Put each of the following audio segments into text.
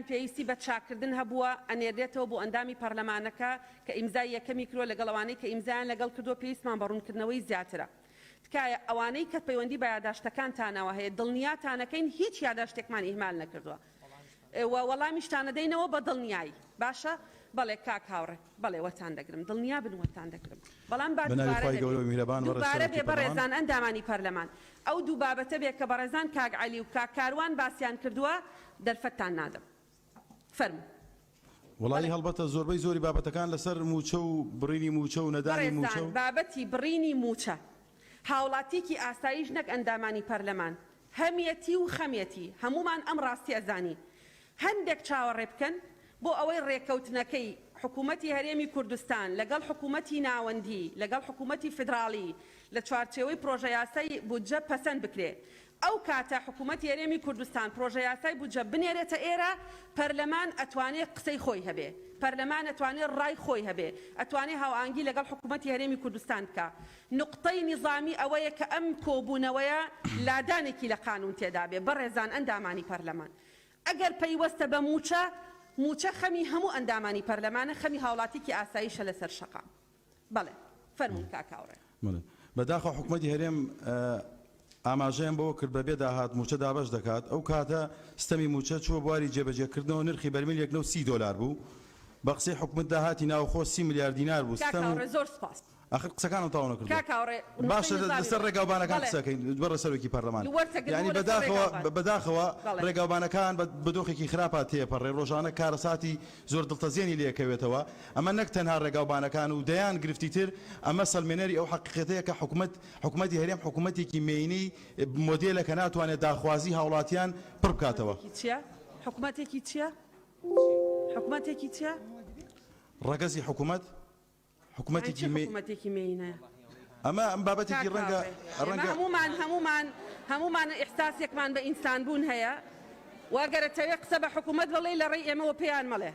یاداشتەکانیان پێویستی بە چاککردن هەبووە ئەنێررێتەوە بۆ ئەندامی پەرلەمانەکە کە ئیمزای یەکەمی کردووە لەگەڵ ئەوانەی کە ئیمزایان لەگەڵ کردووە پێویستمان بە ڕوونکردنەوەی زیاترە. تکایە ئەوانەی کە پەیوەندی بە یاداشتەکانتانەوە هەیە دڵنیاتانەکەین هیچ یاداشتێکمان ئیهمال نەکردووە و وەڵامیشتان ئەدەینەوە بە دڵنیایی باشە بەڵێ کاک هاوڕێ بەڵێ وەتان دەگرم دڵنیا بن وەتان دەگرم بەڵام با بە ناوی دووبارە خوای نەبێ گەورە و میهرەبان بەڕێز دووبارە سەرۆکی بێ پەرلەمان. بەڕێزان ئەندامانی پەرلەمان ئەو دوو بابەتە بێ کە بەڕێزان کاک عەلی و کاک کاروان باسیان کردووە دەرفەتتان نادەم فەرموو. وەڵایی بەڵێ. هەڵبەتە زۆربەی زۆری بابەتەکان لەسەر مووچە و بڕینی مووچە و نەدانی مووچە بەڕێزان و. بابەتی بڕینی مووچە هاوڵاتیەکی ئاساییش نەک ئەندامانی پەرلەمان هەمیەتی و خەمیەتی هەموومان ئەم ڕاستیە ئەزانین هەندێک چاوەڕێ بکەن بۆ ئەوەی ڕێکەوتنەکەی حکوومەتی هەرێمی کوردستان لەگەڵ حکوومەتی ناوەندی لەگەڵ حکوومەتی فیدراڵی لە چوارچێوەی پرۆژەیاسای بودجە پەسەند بکرێ ئەو کاتە حکوومەتی هەرێمی کوردستان پرۆژەیاسای بودجە بنێرێتە ئێرە، پەرلەمان ئەتوانێ قسەی خۆی هەبێ، پەرلەمان ئەتوانێ ڕای خۆی هەبێ، ئەتوانێ هاوئاهەنگی لەگەڵ حکوومەتی هەرێمی کوردستان بکا. نوقتەی نیزامی ئەوەیە کە ئەم کۆبوونەوەیە لادانێکی لە قانوون تێدا بێ. بەڕێزان ئەندامانی پەرلەمان، ئەگەر پەیوەستە بە مووچە، مووچە خەمی هەموو ئەندامانی پەرلەمانە، خەمی هاوڵاتیکی ئاساییشە لەسەر شەقام. بەڵێ فەرموون کاک هاوڕێ. بەڵێ بەداخەوە حکومەتی هەرێم ئاماژەیان بەوە کرد بەبێ داهات مووچە دابەش دەکات، ئەو کاتە ستەمی مووچە چووە بواری جێبەجێکردنەوە نرخی بەرمیلێک نەوت 30 دۆلار بوو، بە قسەی حکومەت داهاتی ناوخۆ 30 ملیار دینار بوو، کاک ستەم و هاوڕێ زۆر سوپاس. ئاخر قسەکانم تەواو نەکردووە. کاک هاوڕێ نوقتەی باشە نیزامی لەسەر بەڵێ. ڕێگاوبانەکان بەڵێ. قسە کەین بەڕێز سەرۆکی پەرلەمان. وەرتەگرمەوە یانی لەسەر بەداخەوە ڕێگاوبان. بەداخەوە بەڵێ. ڕێگاوبانەکان بە بە دۆخێکی خراپا تێپەڕێ ڕۆژانە کارەساتی زۆر دڵتەزێنی لێکەوێتەوە ئەمە نەک تەنها ڕێگاوبانەکان و دەیان گرفتی تر ئەمە سەلمێنەری ئەو حەقیقەتەیە کە حکومەت حکومەتی هەرێم حکومەتێکی مێینەی مۆدێلە کە ناتوانێت داخوازی هاوڵاتیان پڕ بکاتەوە. حکومەتێکی چیە؟ حکومەتێکی چیە؟ حکومەتێکی چیە؟ ڕەگەزی حکومەت یانی حکومەتێکی چ مێ حکومەتێکی مێینەیە؟ ئەمە ئەم بابەتێکی کاک ڕەنگە هاوڕێ ئێمە ڕەنگە هەموومان هەموومان هەموومان ئیحساسێکمان بە ئینسان بوون هەیە و ئەگەر ئەتەوێ قسە بە حکومەت بڵێی لە ڕێی ئێمەوە پێیان مەڵێ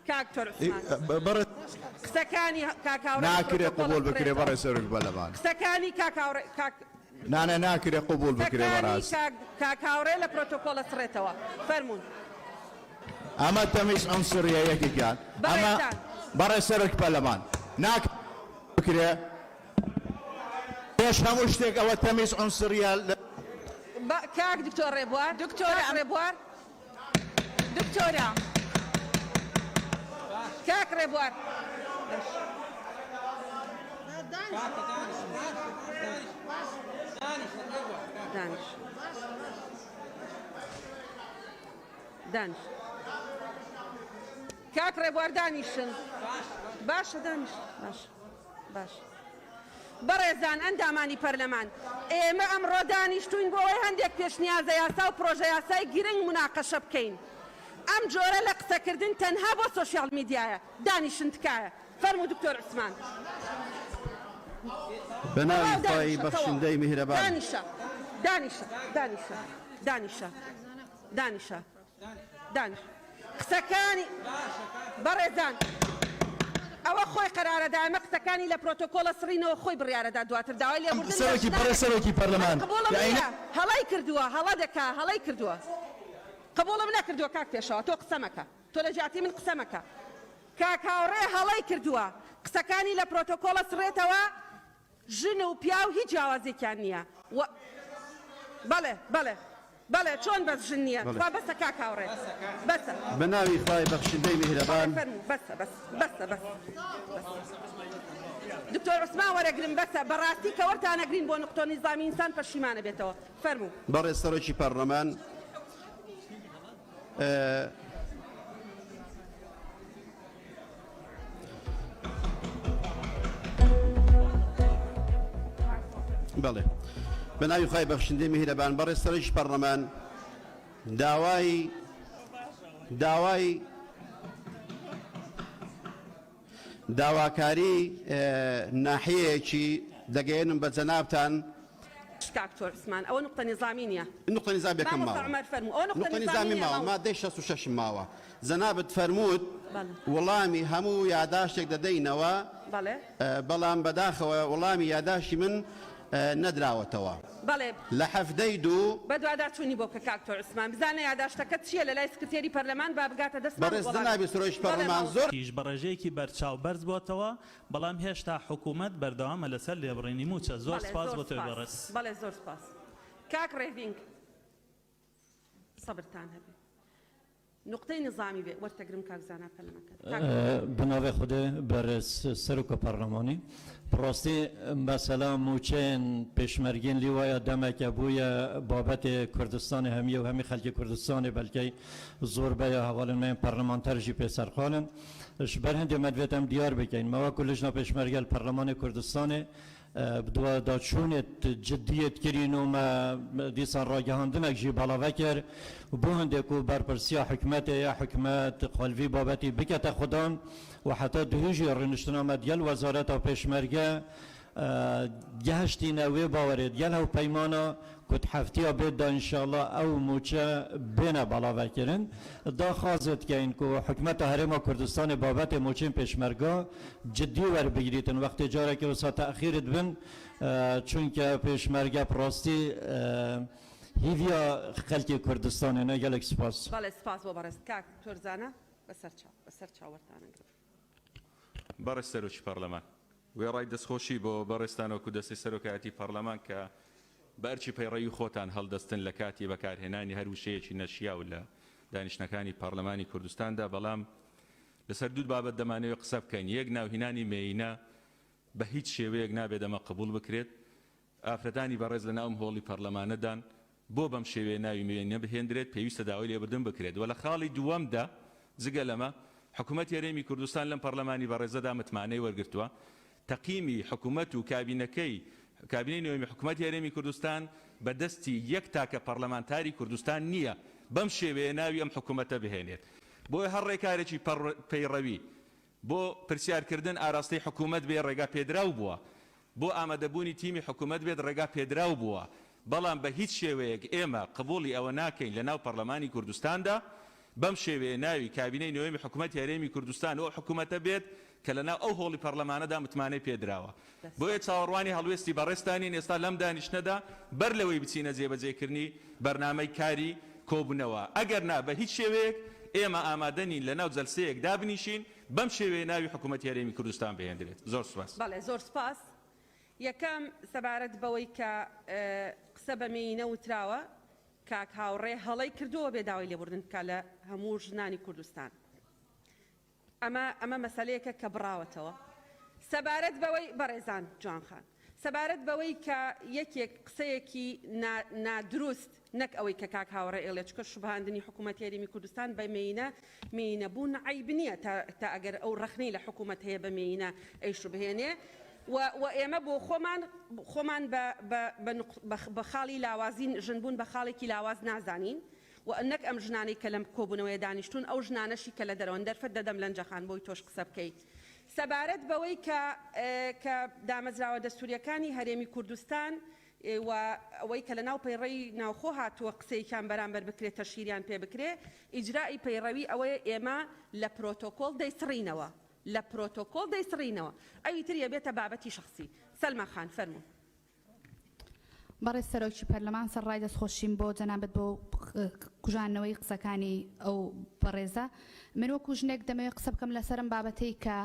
کاک دکتۆر عوسمان بەڕێز قسەکانی کاک هاوڕێ لە ناکرێ پرۆتۆکۆڵ قبوڵ بکرێ ئەسڕێتەوە بەڕێز سەرۆک پەرلەمان. قسەکانی کاک هاوڕێ کاک نانا ناکرێ قبوڵ بکرێ قسەکانی بەڕاست. کاک کاک هاوڕێ لە پرۆتۆکۆڵ ئەسڕێتەوە فەرموون. ئەمە تەمیز عنصریە یەکێکیان ئەمە بەڕێزتان. بەڕێز سەرۆکی پەرلەمان ناکرێ بکرێ پێش هەموو شتێک ئەوە تەمیز عنصریە لە بە کاک دکتۆر ڕێبوار دکتۆرە کاک ڕێبوار دکتۆرە. کاک ڕێبوار دانیش دانیش کاک ڕێبوار دانیشن باشە دانیش باش باش بەڕێزان ئەندامانی پەرلەمان ئێمە ئەمڕۆ دانیشتوین بۆ ئەوەی هەندێک پێشنیازە یاسا و پرۆژە یاسای گرنگ مناقەشە بکەین ئەم جۆرە لە قسەکردن تەنها بۆ سۆشیال میدیایە دانیشن تکایە فەرموو دکتۆر عوسمان. بە ناوی تەواو خوای دانیشە تەواو بەخشندەی میهرەبان. دانیشە دانیشە دانیشە دانیشە دانیشە دانیش قسەکانی بەڕێزان ئەوە خۆی قەرارەدا ئەمە قسەکانی لە پرۆتۆکۆڵە سڕینەوە خۆی بڕیارەدا دواتر داوای لێبوردن لە سەرۆکی ژنان بەڕێز دەکەم سەرۆکی من پەرلەمان قبوڵم یەعنی نییە هەڵەی کردووە هەڵە دەکا هەڵەی کردووە قبوڵم نەکردووە کاک پێشەوا تۆ قسە مەکە تۆ لە جیاتی من قسە مەکە کاک هاوڕێ هەڵەی کردووە قسەکانی لە پرۆتۆکۆڵە سڕێتەوە ژن و پیاو هیچ جیاوازێکیان نییە و بەڵێ بەڵێ بەڵێ چۆن بەس ژن نییە بەڵێ. تخوا بەسە کاک هاوڕێ بەسە. بە ناوی خوای بەخشندەی بەڵێ میهرەبان. فەرموو بەسە بەس بەسە بەس بەس دکتۆر عوسمان وەرەگرم بەسە بەڕاستی کە وەرتانەگرین بۆ نوقتۆ نیزامی ئینسان پەشیمانە بێتەوە فەرموو. بەڕێز سەرۆکی پەرلەمان بەڵێ بە ناوی خوای بەخشندەی میهرەبان بەڕێز سەرۆکی پەڕلەمان داوای داوای داواکاری ناحیەیەکی دەگەیەنم بە جەنابتان. کاک تۆر عوسمان ئەوە نوقتە نیزامی نیە. نوقتە نیزامیەکەم مامۆستا ماوە. عومەر فەرموو ئەوە نوقتە نوقتە نیزامی نیزامی نیە ماوە مامۆستا. مادەی 66 ماوە جەنابت فەرمووت بەڵێ. وڵامی هەموو یاداشتێک دەدەینەوە بەڵێ. بەڵام بەداخەوە وڵامی یاداشتی من. نەدراوەتەوە. بەڵێ. لە حەڤدەی دوو. بەدواداچوونی بۆ بکە کاک تۆ عوسمان بزانە یاداشتەکەت چیە لەلای سکرتێری پەرلەمان با بگاتە دەستمان بەڕێز وەڵامی جەنابی سەرۆکی بەڵێ پەرلەمان مامۆستا. زۆر. یش بە ڕێژەیەکی بەرچاو بەرز بۆتەوە، بەڵام هێشتا حکوومەت بەردەوامە لەسەر لێبڕینی مووچە. زۆر بەڵێ سپاس زۆر بۆ تۆی سپاس بەڕێز. بەڵێ زۆر سپاس کاک ڕێڤینگ سەبرتان هەبێ. نوقتەی نظامی بێ وەرتەگرم کاک زانا پەلەمەکە کاک بە ناوێ خودێ بەرێز سەرۆکە پەرلەمانی بڕاستی مەسەلا موچەیەن پێشمەرگین لیوایە دەمەکە بوویە بابەتێ کوردستانی هەمیە و هەمی خەلکی کوردستانی بەلکەی زۆربەیە هەوالن مەیەن پەرلەمانتەرژی پێ سەرقالن ژ بەر هەندێ مەدوێت ئەم دیار بکەین مەوەکو لجنە پێشمەرگەل پەرلەمانی کوردستانێ بدواداچوونێت جدیت کرین و مە دیسان ڕاگەهاندنەک ژی بەڵاڤە کرد بۆ هەندێک و بەرپرسیا حکومەتێ یا حکومەت خۆلڤی بابەتی بکەتە خودان و حتا دهیژی ڕینشتنا مە دیەل وەزارەتا پێشمەرگە گەهشتینە وێ باوەرێ دیەل هەو پەیمانا کوت هەفتیا بێت دا ئینشاڵا ئەو موچە بێنە بەڵاڤە کرن داخوازێت کەین کو حکومەتا هەرێما کوردستانێ بابەتێ موچێن پێشمەرگا جدی وەربگریتن وەختێ جارەکێ وسا تەئخیرت بن چونکە پێشمەرگە پڕاستی هیڤیا خەلکی کوردستانێ نە گەلەک سپاس. بەڵێ سپاس بۆ بەڕێزت کاک تۆرزانا بەسەر چاو بەسەر چاو وەرتانەگرم. بەڕێز سەرۆکی پەڕلەمان، وێڕای دەستخۆشی بۆ بەڕێزتان وەکو دەستەی سەرۆکایەتی پەڕلەمان کە بە ئەرکی پەیڕەوی خۆتان هەڵدەستن لە کاتی بەکارهێنانی هەر وشەیەکی نەشیاو لە دانیشتنەکانی پەڕلەمانی کوردستاندا، بەڵام لەسەر دوو بابەت دەمانەوێت قسە بکەین، یەک ناوهینانی مێینە بە هیچ شێوەیەک نابێت ئەمە قبوڵ بکرێت، ئافرەتانی بەڕێز لەناو ئەم هۆڵی پەڕلەمانەدان، بۆ بەم شێوەیە ناوی مێینە بهێندرێت پێویستە داوای لێبردن بکرێت وە لە خاڵی دووەمدا جگە لەمە حکومەتی هەرێمی کوردستان لەم پەڕلەمانی بەڕێزەدا متمانەی وەرگرتووە تەقیمی حکومەت و کابینەکەی کابینەی نۆیەمی حکومەتی هەرێمی کوردستان بە دەستی یەک تاکە پەڕلەمانتاری کوردستان نییە بەم شێوەیە ناوی ئەم حکومەتە بهێنێت بۆیە هەر ڕێکارێکی پەیڕەوی بۆ پرسیارکردن ئاراستەی حکومەت بێ ڕێگا پێدراو بووە، بۆ ئامادەبوونی تیمی حکومەت بێت ڕێگا پێدراو بووە، بەڵام بە هیچ شێوەیەک ئێمە قبوڵی ئەوە ناکەین لە ناو پەڕلەمانی کوردستاندا بەم شێوەیە ناوی کابینەی نۆیەمی حکومەتی هەرێمی کوردستان و ئەو حکومەتە بێت کە لە ناو ئەو هۆڵی پەڕلەمانەدا متمانەی پێدراوە. بۆیە چاوەڕوانی هەڵوێستی بەڕێزتانین ئێستا لەم دانیشتنەدا بەر لەوەی بچینە جێبەجێکردنی بەرنامەی کاری کۆبوونەوە، ئەگەر نا بە هیچ شێوەیەک ئێمە ئامادە نین لە ناو جەلسەیەک دابنیشین بەم شێوەیە ناوی حکوومەتی هەرێمی کوردستان بهێندرێت. زۆر سوپاس. بەڵێ زۆر سوپاس. یەکەم سەبارەت بەوەی کە قسە بە مێینە وتراوە، کاک هاوڕێ هەڵەی کردووە بێ داوای لێبوردن بکا لە هەموو ژنانی کوردستان. ئەمە ئەمە مەسەلەیەکە کە بڕاوەتەوە. سەبارەت بەوەی بەڕێزان جوان خان سەبارەت بەوەی کە یەکێک قسەیەکی نا نادروست نەک ئەوەی کە کاک هاوڕێ ئێڵێ چونکە شوبهاندنی حکوومەتی هەرێمی کوردستان بە مێینە مێینە بوون عەیب نییە تا تا ئەگەر ئەو ڕەخنەی لە حکوومەت هەیە بە مێینە ئەیشوبهێنێ و و ئێمە بۆ خۆمان خۆمان بە بە بە نوق بە بە خاڵی لاوازین ژن بوون بە خاڵێکی لاواز نازانین و نەک ئەم ژنانەی کە لەم کۆبوونەوەیە دانیشتوون، ئەو ژنانەشی کە لە دەرەوەن، دەرفەت دەدەم لەنجە خان بۆی تۆش قسە بکەی سەبارەت بەوەی کە کە دامەزراوە دەستوورییەکانی هەرێمی کوردستان و ئەوەی کە لەناو پەیڕەوی ناوخۆ هاتووە قسەیەکیان بەرامبەر بکرێ تەشهیریان پێ بکرێ، ئیجرائی پەیڕەوی ئەوەیە ئێمە لە پرۆتۆکۆڵ دەیسڕینەوە، لە پرۆتۆکۆڵ دەیسڕینەوە، ئەوی تر یەبێتە بابەتی شەخسی. سەلما خان فەرموو. بەڕێز سەرۆکی پەرلەمان سەرڕای دەستخۆشیم بۆ جەنابت بۆ کوژاندنەوەی قسەکانی ئەو بەڕێزە من وەکو ژنێک دەمەوێت قسە بکەم لەسەر ئەم بابەتەی کە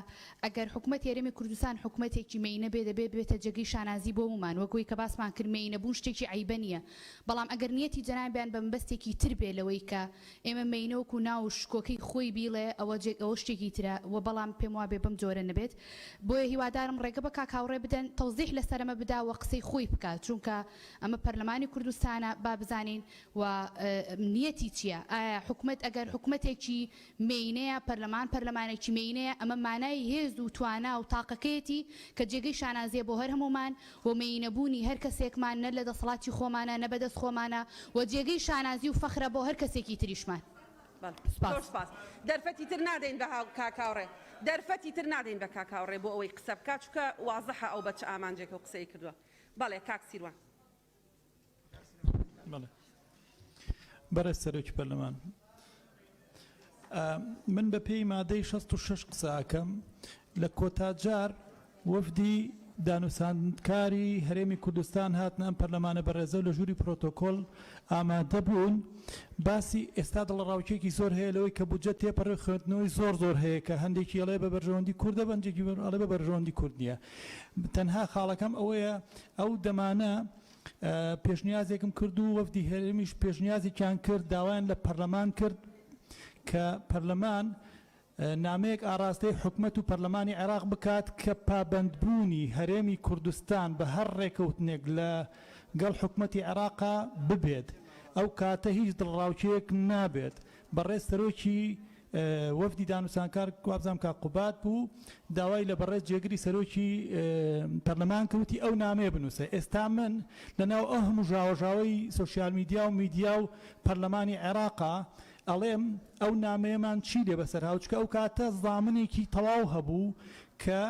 ئەگەر حکومەتی هەرێمی کوردستان حکومەتێکی مێینە بێ دەبێت ببێتە جێگەی شانازی بۆ هەموومان وەک ئەوەی کە باسمان کرد مێینە بوون شتێکی عەیبە نییە بەڵام ئەگەر نیەتی جەنابیان بە مەبەستێکی تر بێ لەوەی کە ئێمە مێینە وەکو ناو و شکۆکەی خۆی بیڵێ ئەوە جێ ئەوە شتێکی ترە و بەڵام پێم وابێ بەم جۆرە نەبێت بۆیە هیوادارم ڕێگە بە کاک هاوڕێ بدەن تەوزیح لەسەر ئەمە بدا و قسەی خۆی بکا چونکە ئەمە پەرلەمانی کوردستانە با بزانین و نیەتی چیە ئایا حکومەت ئەگەر حکومەتێکی مێینەیە پەرلەمان پەرلەمانێکی مێینەیە ئەمە مانای هێز و توانا و تاقەکەیەتی کە جێگەی شانازیە بۆ هەر هەموومان و مێینەبوونی هەر کەسێکمان نە لە دەسەڵاتی خۆمانە نە بەدەست خۆمانە و جێگەی شانازی و فەخرە بۆ هەر کەسێکی تریشمان. بەڵێ سپاس. زۆر سپاس. دەرفەتی تر نادەین بە هاو کاک هاوڕێ. دەرفەتی تر نادەین بە کاک هاوڕێ بۆ ئەوەی قسە بکات چونکە وازحە ئەو بە چ ئامانجێکەوە قسەی کردووە. بەڵێ کاک سیروان. بەڵێ بەڕێز سەرۆکی پەرلەمان من بە پێی مادەی 66 قسە ئەکەم لە کۆتا جار وەفدی. دانوساندکاری هەرێمی کوردستان هاتنە ئەم پەرلەمانە بەڕێزە و لە ژووری پرۆتۆکۆل ئامادە بوون باسی ئێستا دڵەڕاوکێکی زۆر هەیە لەوەی کە بودجە تێپەڕێ و خوێندنەوەی زۆر زۆر هەیە کە هەندێکی ئەڵێ بە بەرژەوەندی کوردە بەندێکی ئەڵێ بە بەرژەوەندی کورد نییە تەنها خاڵەکەم ئەوەیە ئەو دەمانە پێشنیازێکم کرد و وەفدی هەرێمیش پێشنیازێکیان کرد داوایان لە پەرلەمان کرد کە پەرلەمان نامەیەک ئاڕاستەی حکومەت و پەرلەمانی عێراق بکات کە پابەندبوونی هەرێمی کوردستان بە هەر ڕێکەوتنێک لە گەڵ حکومەتی عێراقا ببێت ئەو کاتە هیچ دڵڕاوکێیەک نابێت. بەڕێز سەرۆکی وەفدی دانوسانکار وابزانم کاک قوباد بوو داوای لە بەڕێز جێگری سەرۆکی پەرلەمان کرد وتی ئەو نامەیە بنووسە. ئێستا من لە ناو ئەو هەموو ژاوەژاوەی سۆشیال میدیا و میدیا و پەرلەمانی عێراقا ئەڵێم ئەو نامەیەمان چی لێ بەسەر هاو چونکە ئەو کاتە زامنێکی تەواو هەبوو کە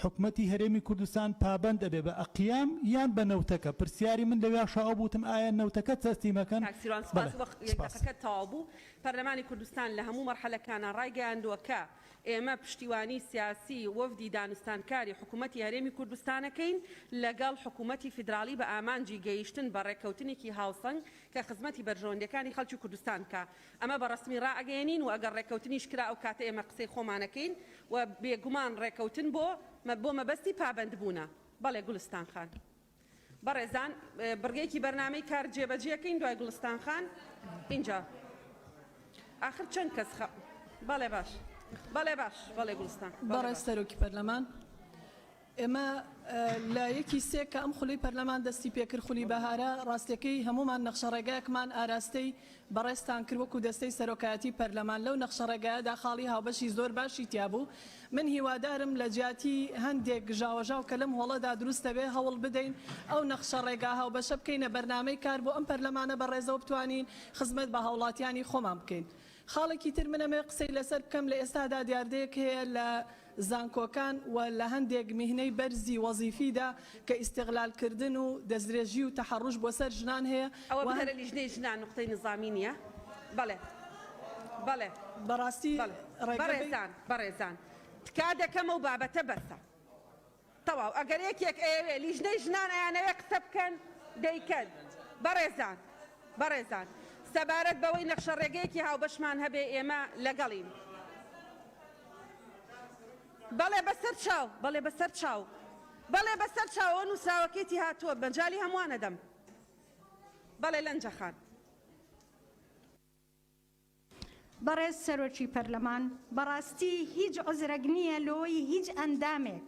حکومەتی هەرێمی کوردستان پابەند ئەبێ بە ئەقیام یان بە نەوتەکە پرسیاری من لەویاشا ئەو بوو وتم ئایا نەوتەکە تەسلیمەکەن کاک سیروان بەڵێ سوپاس وەخت یەک سوپاس. دەقەکەت تەواو بوو پەرلەمانی کوردستان لە هەموو مەرحەلەکانا ڕایگەیاندووە کە ئێمە پشتیوانی سیاسی وەفدی دانوستانکاری حکومەتی هەرێمی کوردستانەکەین لەگەڵ حکومەتی فیدراڵی بە ئامانجی گەیشتن بە ڕێککەوتنێکی هاوسەنگ کە خزمەتی بەرژەوەندیەکانی خەڵکی کوردستان بکا ئەمە بە ڕەسمی ڕائەگەیەنین و ئەگەر ڕێکەوتنیش کرا ئەو کاتە ئێمە قسەی خۆمان ئەکەین و بێگومان ڕێکەوتن بۆ بۆ مەبەستی پابەندبوونە. بەڵێ گوڵستان خان. بەڕێزان بڕگەیەکی بەرنامەی کار جێبەجێ ئەکەین دوای گوڵستان خان ئینجا ئاخر چەند کەس خە بەڵێ باش بەڵێ باش بەڵێ گوڵستان بەڵێ بەڕێز باش. سەرۆکی پەرلەمان ئێمە لە یەکی سێ کە ئەم خولەی پەرلەمان دەستی پێکرد، خولی بەهارە، ڕاستیەکەی هەموومان نەخشەڕێگایەکمان ئاراستەی بەڕێزتان کرد وەکو دەستەی سەرۆکایەتی پەرلەمان، لەو نەخشەڕێگایەدا خاڵی هاوبەشی زۆر باشی تیابوو، من هیوادارم لە جیاتی هەندێک ژاوەژاو کە لەم هۆڵەدا دروست دەبێت هەوڵ بدەین ئەو نەخشەڕێگا هاوبەشە بکەینە بەرنامەی کار بۆ ئەم پەرلەمانە بەڕێزەوە بتوانین خزمەت بە هاوڵاتیانی خۆمان بکەین. خاڵێکی تر من ئەمەوێت قسەی لەسەر بکەم لە ئێستادا دیاردەیەک هەیە لە زانکۆکان و لە هەندێک میهنەی بەرزی وەزیفیدا کە ئیستغلال کردن و دەستدرێژی و تەحەڕوش بۆ سەر ژنان هەیە ئەوە و بدەرە لیژنەی ژنان نوقتەی نزامی نیە بەڵێ بەڵێ بەڕاستی بەڵێ ڕێگە بەی بەڕێزان بەڕێزان تکا دەکەم ئەو بابەتە بەسە. تەواو ئەگەر یەکێک ئەیەوێ لیژنەی ژنان ئەیانەوێ قسە بکەن دەیکەن بەڕێزان بەڕێزان سەبارەت بەوەی نەخشە ڕێگەیەکی هاوبەشمان هەبێ ئێمە لەگەڵین بەڵێ بەسەر چاو بەڵێ بەسەر چاو بەڵێ بەسەر چاوەوە نووسراوەکەیتی هاتووە مەجالی هەمووان ئەدەم بەڵێ لەنجە خان. بەڕێز سەرۆکی پەرلەمان بەڕاستی هیچ عوزرەک نییە لۆی هیچ ئەندامێک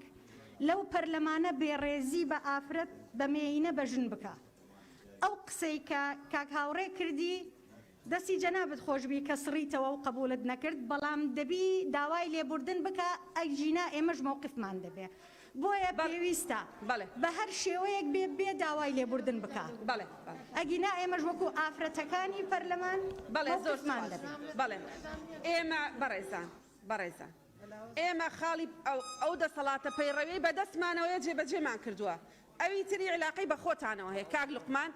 لەو پەرلەمانە بێڕێزی بە ئافرەت بە مێینە بە ژن بکا ئەو قسەی کە کاک هاوڕێ کردی دەستی جەنابت خۆشبی کە سڕیتەوە و قبوڵت نەکرد بەڵام دەبی داوای لێبوردن بکا ئەگینا ئێمەش مەوقفمان دەبێ بۆیە پێویستە بە هەر شێوەیەک بێ بێ داوای لێبوردن بکا ئەگینا ئێمەش وەکو ئافرەتەکانی پەرلەمان مەوقفمان دەبێ. بەڵێ ئێمە بەڕێزان بەڕێزان ئێمە خاڵی ئەو دەسەڵاتە پەیڕەویەی بەدەستمانەوەیە جێبەجێمان کردووە ئەوی تری عیلاقەی بە خۆتانەوە هەیە کاک لوقمان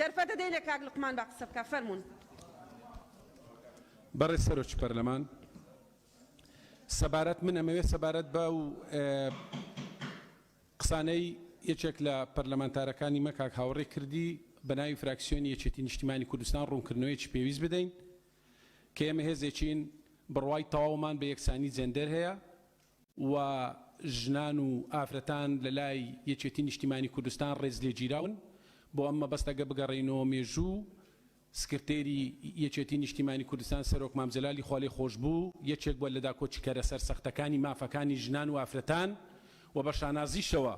دەرفەتە دەینە کاک لوقمان با قسە بکا فەرموون. بەڕێز سەرۆکی پەرلەمان سەبارەت من ئەمەوێت سەبارەت بەو قسانەی یەکێک لە پەرلەمانتارەکانی مە کاک هاوڕێ کردی بە ناوی فراکسیۆنی یەکێتی نیشتیمانی کوردستان ڕوونکردنەوەیەکی پێویست بدەین کە ئێمە هێزێکین بڕوای تەواومان بە یەکسانی جێندەر هەیە و ژنان و ئافرەتان لە لای یەکێتی نیشتیمانی کوردستان ڕێزلێگیراون بۆ ئەم مەبەستە گە بگەڕێینەوە مێژوو سکرتێری یەکێتی نیشتیمانی کوردستان سەرۆک مام جەلالی خوالێخۆشبوو یەکێک بووە لە داکۆکیکەرە سەرسەختەکانی مافەکانی ژنان و ئافرەتان و بە شانازیشەوە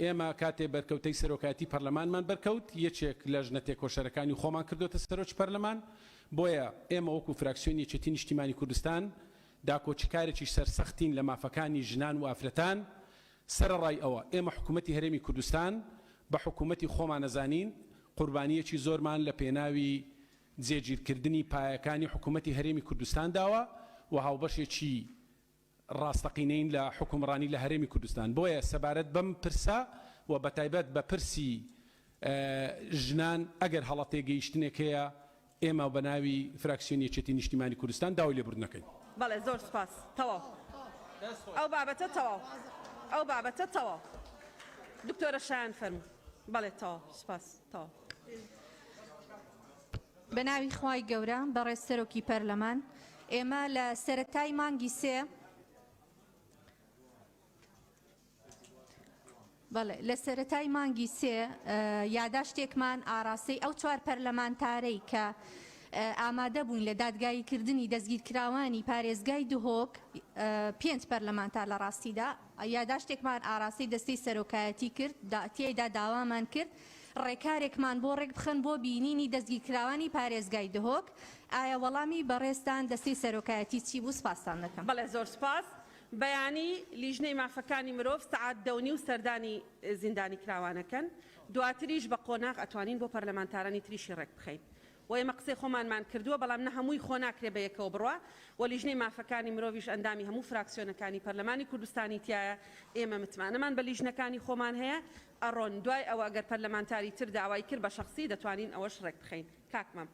ئێمە کاتێ بەرکەوتەی سەرۆکایەتی پەرلەمانمان بەرکەوت یەکێک لە ژنە تێکۆشەرەکانی خۆمان کردۆتە سەرۆکی پەرلەمان بۆیە ئێمە وەکو فراکسیۆنی یەکێتی نیشتیمانی کوردستان داکۆکیکارێکی سەرسەختین لە مافەکانی ژنان و ئافرەتان سەرەڕای ئەوە، ئێمە حکوومەتی هەرێمی کوردستان بە حکوومەتی خۆمان ئەزانین، قوربانییەکی زۆرمان لە پێناوی جێگیرکردنی پایەکانی حکوومەتی هەرێمی کوردستان داوە و هاوبەشێکی ڕاستەقینەین لە حوکمڕانی لە هەرێمی کوردستان. بۆیە سەبارەت بەم پرسە و بەتایبەت بە پرسی ژنان ئەگەر هەڵە تێگەیشتنێک هەیە، ئێمە بە ناوی فراکسیۆنی یەکێتی نیشتیمانی کوردستان داوای لێبوردن ئەکەین. بەڵێ زۆر سوپاس تەواو ئەو بابەتە تەواو ئەو بابەتە تەواو. دکتۆرە شایان فەرموو. بەڵێ تەواو سوپاس تەواو. بە ناوی خوای گەورە بەڕێز سەرۆکی پەرلەمان ئێمە لە سەرەتای مانگی سێ بەڵێ لە سەرەتای مانگی سێ یاداشتێکمان ئاراستەی ئەو چوار پەرلەمانتارەی کە ئامادە بووین لە دادگاییکردنی دەستگیرکراوانی پارێزگای دهۆک پێنج پەرلەمانتار لە ڕاستیدا یاداشتێکمان ئاراستەی دەستەی سەرۆکایەتی کرد تیایدا داوامان کرد ڕێکارێکمان بۆ ڕێکبخەن بۆ بینینی دەستگیرکراوانی پارێزگای دهۆک ئایا وەڵامی بەڕێزتان دەستەی سەرۆکایەتی چی بوو سپاستان دەکەم. بەڵێ زۆر سپاس. بەیانی لیژنەی مافەکانی مرۆڤ سەعات دە و نیو سەردانی زیندانی کراوانەکەن، دواتریش بە قۆناغ ئەتوانین بۆ پەرلەمانتارانی تریشی ڕێک بخەین و ئێمە قسەی خۆمانمان کردووە بەڵام نە هەمووی خۆ ناکرێ بە یەکەوە بڕوا و لیژنەی مافەکانی مرۆڤیش ئەندامی هەموو فراکسیۆنەکانی پەرلەمانی کوردستانی تیایە ئێمە متمانەمان بە لیژنەکانی خۆمان هەیە ئەڕۆن دوای ئەوە ئەگەر پەرلەمانتاری تر داوای کرد بە شەخسی دەتوانین ئەوەش ڕێک بخەین کاک مەم.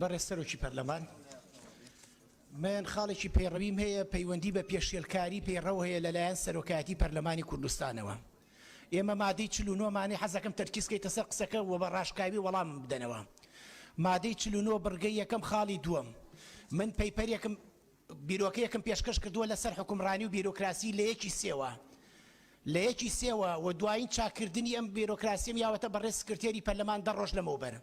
بەڕێز سەرۆکی پەرلەمان من خاڵێکی پەیڕەویم هەیە پەیوەندی بە پێشێلکاری پەیڕەو هەیە لەلایەن سەرۆکایەتی پەرلەمانی کوردستانەوە ئێمە مادەی 49 مانەی حەزەکەم تەرکیز کەیتە سەر قسەکە و بە ڕاشکاوی وەڵام بدەنەوە مادەی 49 بڕگەی یەکەم خاڵی دووەم من پەیپەرێکم بیرۆکەیەکم پێشکەش کردووە لەسەر حوکمڕانی و بیرۆکراسی لە یەکی سێوە لە یەکی سێوە و دوایین چاککردنی ئەم بیرۆکراسیەم یاوەتە بەڕێز سکرتێری پەرلەمان دە ڕۆژ لەمەوبەر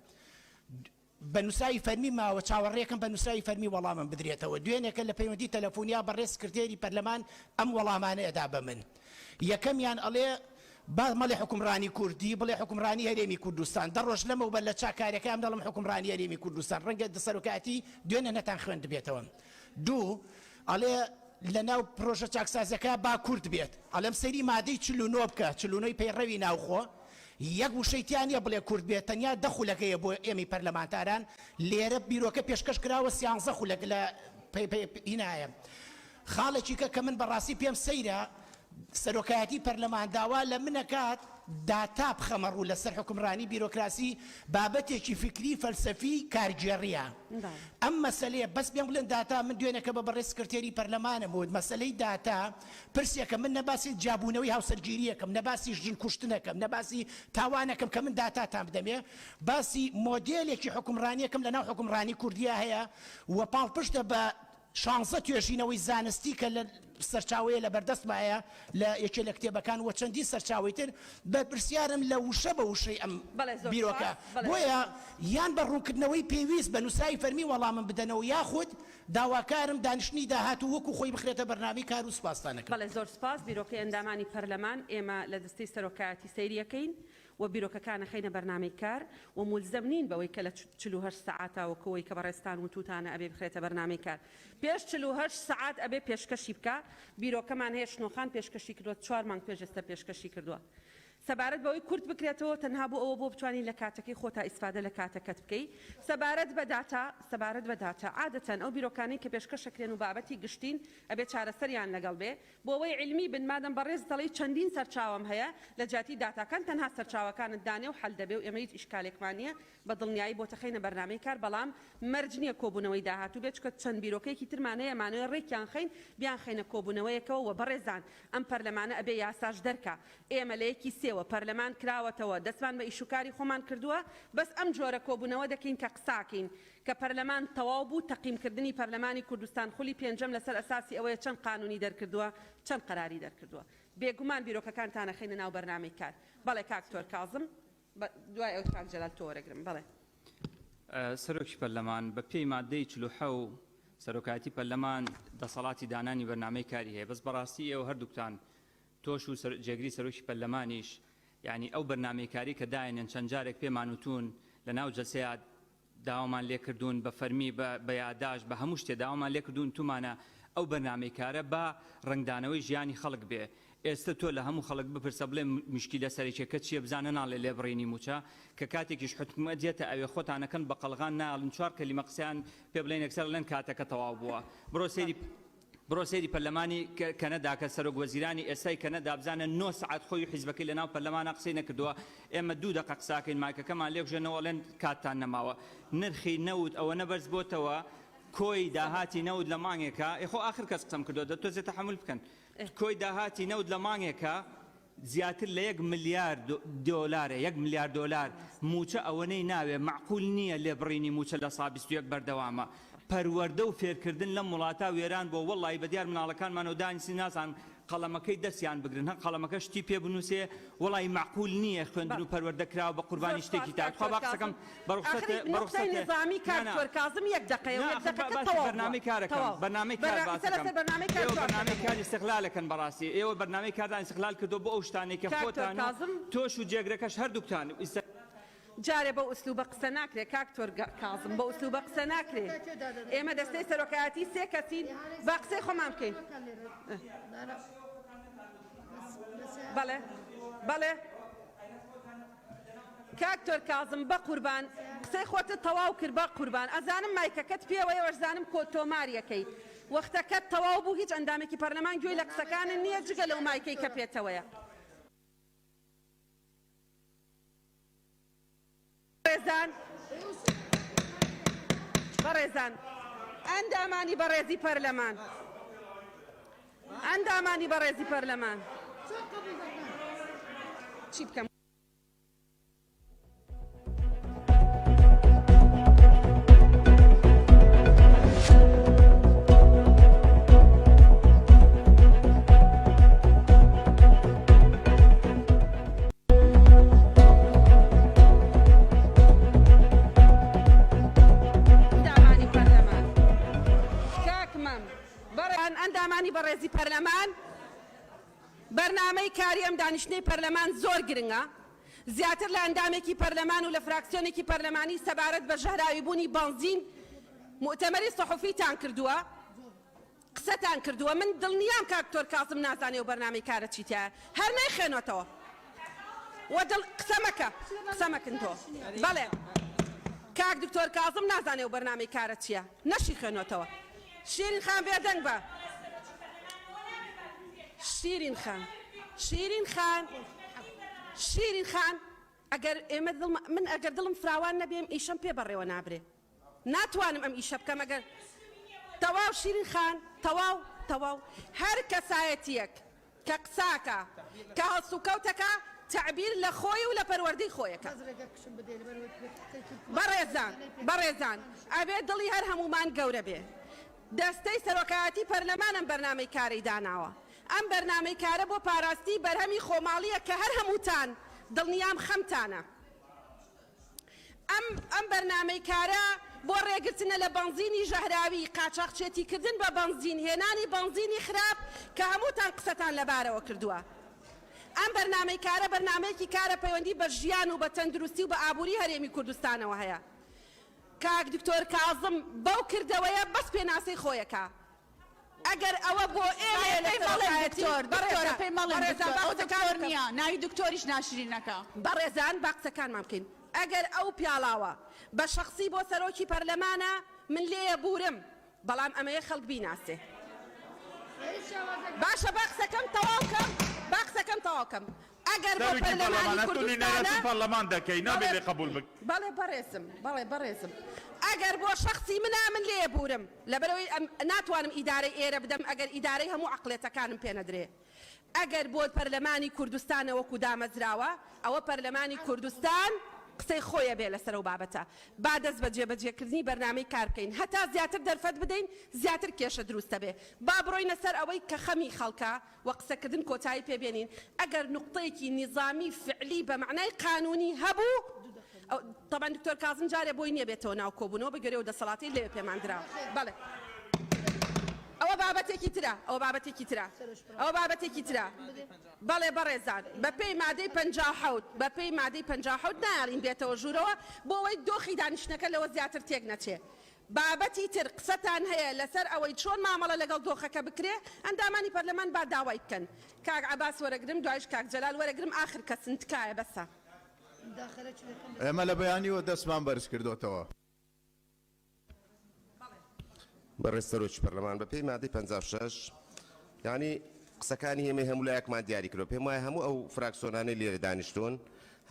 بە نووسراوی فەرمی ماوە چاوەڕێکم بە نووسراوی فەرمی وەڵامم بدرێتەوە دوێنێکە لە پەیوەندی تەلەفۆنیا بەڕێز سکرتێری پەرلەمان ئەم وەڵامانە ئەدا بە من یەکەمیان ئەڵێ با مەڵێ حوکمڕانی کوردی بڵێ حوکمڕانی هەرێمی کوردستان دە ڕۆژ لەمەوبەر لە چاککاریەکەیان دەڵێم حوکمڕانی هەرێمی کوردستان ڕەنگە سەرۆکایەتی دوێنێ نەتان خوێندبێتەوە دوو ئەڵێ لەناو پرۆژە چاکسازیەکە با کورد بێت ئەڵێم سەیری مادەی 49 بکە 49 پەیڕەوی ناوخۆ یەک وشەی تیا نییە بڵێ کورد بێت تەنیا دە خولەکەیە بۆ ئێمەی پەرلەمانتاران لێرە بیرۆکە پێشکەش کراوە سیانزە خولەک لە هینایە خاڵێکی کە کە من بەڕاستی پێم سەیرە سەرۆکایەتی پەرلەمان داوا لە من ئەکات داتا بخەمە ڕوو لەسەر حوکمڕانی بیرۆکراسی بابەتێکی فیکری فەلسەفی کارگێڕیە ئەم مەسەلەیە بەس پێم بڵێن داتا من دوێنێکە بە بەڕێز سکرتێری پەرلەمانم وت مەسەلەی داتا پرسێکە من نە باسی جیابوونەوەی هاوسەرگیریەکەم نە باسی ژن کوشتنەکەم نە باسی تاوانەکەم کە من داتاتان بدەمێ باسی مۆدێلێکی حوکمڕانیەکەم لەناو حوکمڕانی کوردیا هەیە و پاڵپشتە بە شانزە توێژینەوەی زانستی کە لە سەرچاوەیە لە بەردەستمایە لە یەکێ لە کتێبەکان و چەندین سەرچاوەی تر، بەرپرسیارم لە وشە بە وشەی ئەم بەڵێ زۆر بیرۆکە، سوپاس، بەڵێ زۆر بۆیە سوپاس. یان بە ڕوونکردنەوەی پێویست بە نووسراوی فەرمی وەڵامم بدەنەوە یاخود داواکارم دانیشتنی داهاتوو وەکو خۆی بخرێتە بەرنامەی کار و سوپاستان ئەکەم. بەڵێ زۆر سوپاس، بیرۆکەی ئەندامانی پەرلەمان ئێمە لە دەستەی سەرۆکایەتی سەیری ئەکەین و بیرۆکەکان ئەخەینە بەرنامەی کار و مولزەم نین بەوەی کە لە 48 سەعاتا وەکو ئەوەی کە بەڕێزتان وتوتانە ئەبێ بخرێتە بەرنامەی کار پێش 48 سەعات ئەبێ پێشکەشی بکا بیرۆکەمان هەیە شنۆخان پێشکەشی کردوە چوار مانگ پێش ئێستا پێشکەشی کردوە سەبارەت بەوەی کورت بکرێتەوە تەنها بۆ ئەوە بۆ بتوانی لە کاتەکەی خۆتا ئیسفادە لە کاتەکەت بکەی سەبارەت بە داتا سەبارەت بە داتا عادەتەن ئەو بیرۆکانەی کە پێشکەشەکرێن و بابەتی گشتین ئەبێ چارەسەریان لەگەڵ بێ بۆ ئەوەی عیلمی بن مادەم بەڕێزت ئەڵێی چەندین سەرچاوەم هەیە لە جیاتی داتاکان تەنها سەرچاوەکانت دانێ و حەل دەبێ و ئێمە هیچ ئیشکالێکمان نیە بە دڵنیایی بۆتەخەینە بەرنامەی کار بەڵام مەرج نیە کۆبونەوەی داهاتوو بێت چونکە چەند بیرۆکەیەکی ترمان هەیە ئەمانەوێ ڕێکیان خەین بیانخەینە کۆبونەوەیەکەوە وە بەڕێزان ئەم پەرلەمانە ئەبێ یاساش دەرکا ئێمە لە یەکی سێوە پەرلەمان کراوەتەوە دەستمان بە ئیشوکاری خۆمان کردووە بەس ئەم جۆرە کۆبونەوە دەکەین کە قساکەین کە پەرلەمان تەواو بوو تەقیم کردنی پەرلەمانی کوردستان خولی پێنجەم لەسەر ئەساسی ئەوەیە چەند قانونی دەرکردووە چەند قەراری دەرکردووە بێگومان بیرۆکەکانتان ئەخەینە ناو بەرنامەی کار بەڵێ کاک تۆر کازم دوای ئەوت کاک جەلال تۆ وەرەگرم بەڵێ. سەرۆکی پەرلەمان، بە پێی ماددەی 47 سەرۆکایەتی پەرلەمان دەسەڵاتی دانانی بەرنامەی کاری هەیە بەس بەڕاستی ئێوە هەردووکتان تۆش و جێگری سەرۆکی پەرلەمانیش یانی ئەو بەرنامەی کاری کە داینێن چەند جارێک پێمان وتوون لە ناو جەلسەیا داوامان لێکردوون بە فەرمی بە بە یاداشت بە هەموو شتێ داوامان لێکردوون تومانە ئەو بەرنامەی کارە با ڕەنگدانەوەی ژیانی خەڵک بێ ئێستە تۆ لە هەموو خەڵک بپرسە بڵێ مشکیلە سەرەکیەکە چیە بزانە ناڵێ لێبڕینی موچە کە کاتێکیش حکومەت دێتە ئەوێ خۆتان ئەکەن بە قەڵغان ناڵن چوار کەلیمە قسەیان پێ بڵێن یەکسەر ئەڵێن کاتەکە تەواو بووە بڕۆ سەیری بڕۆ سەیری پەرلەمانی کەنەدا کە سەرۆک وەزیرانی ئێستای کەنەدا بزانە نۆ سەعات خۆی و حیزبەکەی لەناو پەرلەمانا قسەی نەکردووە ئێمە دوو دەقە قساکەین مایکەکەمان لێکژێنەوە ئەڵێن کاتتان نەماوە نرخی نەوت ئەوەنە بەرز بۆتەوە. کۆی داهاتی نەوت لە مانگێکا ئێ خۆ ئاخر کەس قسەم کردووە دە تۆزێ تەحەمول بکەن کۆی داهاتی نەوت لە مانگێکا زیاتر لە یەک ملیار دۆلارە یەک ملیار دۆلار مووچە ئەوەنەی ناوێ مەعقول نییە لێبڕینی مووچە لە سا 21 بەردەوامە پەروەردە و فێرکردن لەم وڵاتە وێران بووە وەڵڵاهی بەدیار مناڵەکانمانەوە دانیشتین نازانم قەڵەمەکەی دەستیان بگرن هە قەڵەمەکە شتی پێ بنووسێ وەڵی مەعقول نییە خوێندن و پەروەردە کراوە بە قوربانی شتێکی تا تخوا با قسەکەم بە ڕوخسەت ئاخری بە نوقتەی ڕوخسەت نیزامی کاک نا نا دکتۆر کازم یەک دەقەیە و نا یەک ئاخر دەقەکە باسی تەواو بووە بەرنامەی کارەکەم تەواو بەرنامەی کار بەرنا ئیستا باسەکەم لەسەر بەرنامەی کار ئێوە جواب بەرنامەی دەدەمەوە کار ئیستغلالەکەن بەڕاستی ئێوە بەرنامەی کارتان ئیستغلال کردووە بۆ ئەو شتانەی کە کاک دکتۆر خۆتان و کازم تۆش و جێگرەکەش هەردووکتان ئیستا جارێ بەو ئسلوبە قسە ناکرێ کاک تۆر کازم بەو ئسلوبە قسە ناکرێ ئێمە دەستەی سەرۆکایەتی سێ کەسین با قسەی خۆمان بکەین بەڵێ بەڵێ کاک تۆر کازم بە قوربان قسەی خۆتت تەواو کرد بە قوربان ئەزانم مایکەکەت پێوەیە وەشزانم کۆ تۆماریەکەی وەختەکەت تەواو بوو هیچ ئەندامێکی پەرلەمان گوێی لە قسەکانت نییە جگە لەو مایکەی کە پێتەوەیە. بەڕێزان بەڕێزان ئەندامانی بەڕێزی پەرلەمان ئەندامانی بەڕێزی پەرلەمان چی بکەم؟ ئەندامانی پەرلەمان کاک مەم بەڕێزان ئەندامانی بەڕێزی پەرلەمان بەرنامەی کاری ئەم دانیشتنەی پەرلەمان زۆر گرنگە زیاتر لە ئەندامێکی پەرلەمان و لە فراکسیۆنێکی پەرلەمانی سەبارەت بە ژەهراویبوونی بەنزین موئتەمەری سەحوفیتان کردووە قسەتان کردووە من دڵنیام کاک دکتۆر کازم نازانێ ئەو بەرنامەی کارە چی تیایە هەر نەیخوێنۆتەوە وە دڵ قسە مەکە قسە مەکن تۆ بەڵێ کاک دکتۆر کازم نازانێ ئەو بەرنامەی کارە چییە نەشی خوێنۆتەوە شیرین خان بێدەنگ بە شیرین خان شیرین خان شیرین خان ئەگەر ئێمە دڵ من ئەگەر دڵم فراوان نەبێم ئیشەم پێ بەڕێوە نابرێ ناتوانم ئەم ئیشە بکەم ئەگەر تەواو شیرین خان تەواو تەواو هەر کەسایەتیەک کە قساکا کە هەڵسوکەوتەکا تەعبیر لە خۆی و لە پەروەردەی خۆیەکا بەڕێزان بەڕێزان ئەبێ دڵی هەر هەموومان گەورە بێ دەستەی سەرۆکایەتی پەرلەمان ئەم بەرنامەی کارەی داناوە ئەم بەرنامەی کارە بۆ پاراستنی بەرهەمی خۆماڵیە کە هەر هەمووتان دڵنیام خەمتانە. ئەم ئەم بەرنامەی کارە بۆ ڕێگرتنە لە بەنزینی ژەهراوی، قاچاخچێتیکردن بە بەنزین، هێنانی بەنزینی خراپ کە هەمووتان قسەتان لەبارەوە کردووە. ئەم بەرنامەی کارە بەرنامەیەکی کارە پەیوەندی بە ژیان و بە تەندروستی و بە ئابووری هەرێمی کوردستانەوە هەیە. کاک دکتۆر کازم بەو کردەوەیە بەس پێناسەی خۆیەکا. ئەگەر ئەوە بۆ ئێمەیە لە پێی مەڵێن سەرۆکایەتی دکتۆر دکتۆرە بەڕێزان پێی مەڵێن بەڕێزان دکتۆر با ئەو قسەکان دکتۆر بکەم نییە ناوی دکتۆریش ناشرینەکە. بەڕێزان با قسەکانمان بکەین ئەگەر ئەو پیاڵاوە بە شەخسی بۆ سەرۆکی پەرلەمانە من لێیە بورم بەڵام ئەمەیە خەڵک بیناسێ باشە با قسەکەم تەواو کەم با قسەکەم تەواو کەم ئەگەر بۆ سەرۆکی پەرلەمانی پەرلەمان ئەتۆ کوردستانە نوێنەرایەتی پەرلەمان دەکەی نابێ بەڵێ لێ قبوڵ بکەی. بەڵێ بەڕێزم بەڵێ بەڕێزم ئەگەر بۆ شەخسی منە من لێیە بورم لەبەرئەوەی ئەم ناتوانم ئیدارەی ئێرە بدەم ئەگەر ئیدارەی هەموو عەقڵێتەکانم پێ نەدرێ ئەگەر بۆ پەرلەمانی کوردستانە وەکو دامەزراوە ئەوە پەرلەمانی کوردستان قسەی خۆی ئەبێ لەسەر ئەو بابەتە با دەست بە جێبەجێکردنی بەرنامەی کار بکەین هەتا زیاتر دەرفەت بدەین زیاتر کێشە دروست ئەبێ با بڕۆینە سەر ئەوەی کە خەمی خەڵکە و قسەکردن کۆتایی پێ بێنین، ئەگەر نوقتەیەکی نیزامی فعلی بە مەعنای قانوونی هەبوو، تەبعەن دکتۆر کازم جارێ بۆی نییە بێتەوە ناو کۆبوونەوە بە گوێرەی ئەو دەسەڵاتەی لەوێ پێمان دراوە. بەڵێ. ئەوە بابەتێکی ترە، ئەوە بابەتێکی ترە، ئەوە بابەتێکی ترە. بەڵێ بەڕێزان، بە پێی مادەی 57، بە پێی مادەی 57 نایەڵین بێتەوە ژوورەوە بۆ ئەوەی دۆخی دانیشتنەکە لەوە زیاتر تێک نەچێ. بابەتی تر قسەتان هەیە لەسەر ئەوەی چۆن مامەڵە لەگەڵ دۆخەکە بکرێ، ئەندامانی پەرلەمان با داوای بکەن. کاک عەباس وەرەگرم دوایش کاک جەلال وەرەگرم ئاخر کەسن تکایە بەسە. ئێمە لە بەیانیوە دەستمان بەرز کردۆتەوە. بەڕێز سەرۆکی پەرلەمان بەپێی مادەی 56 یانی قسەکانی ئێمەی هەموو لایەکمان دیاری کردوە پێم وایە هەموو ئەو فراکسۆنانەی لێرە دانیشتوون.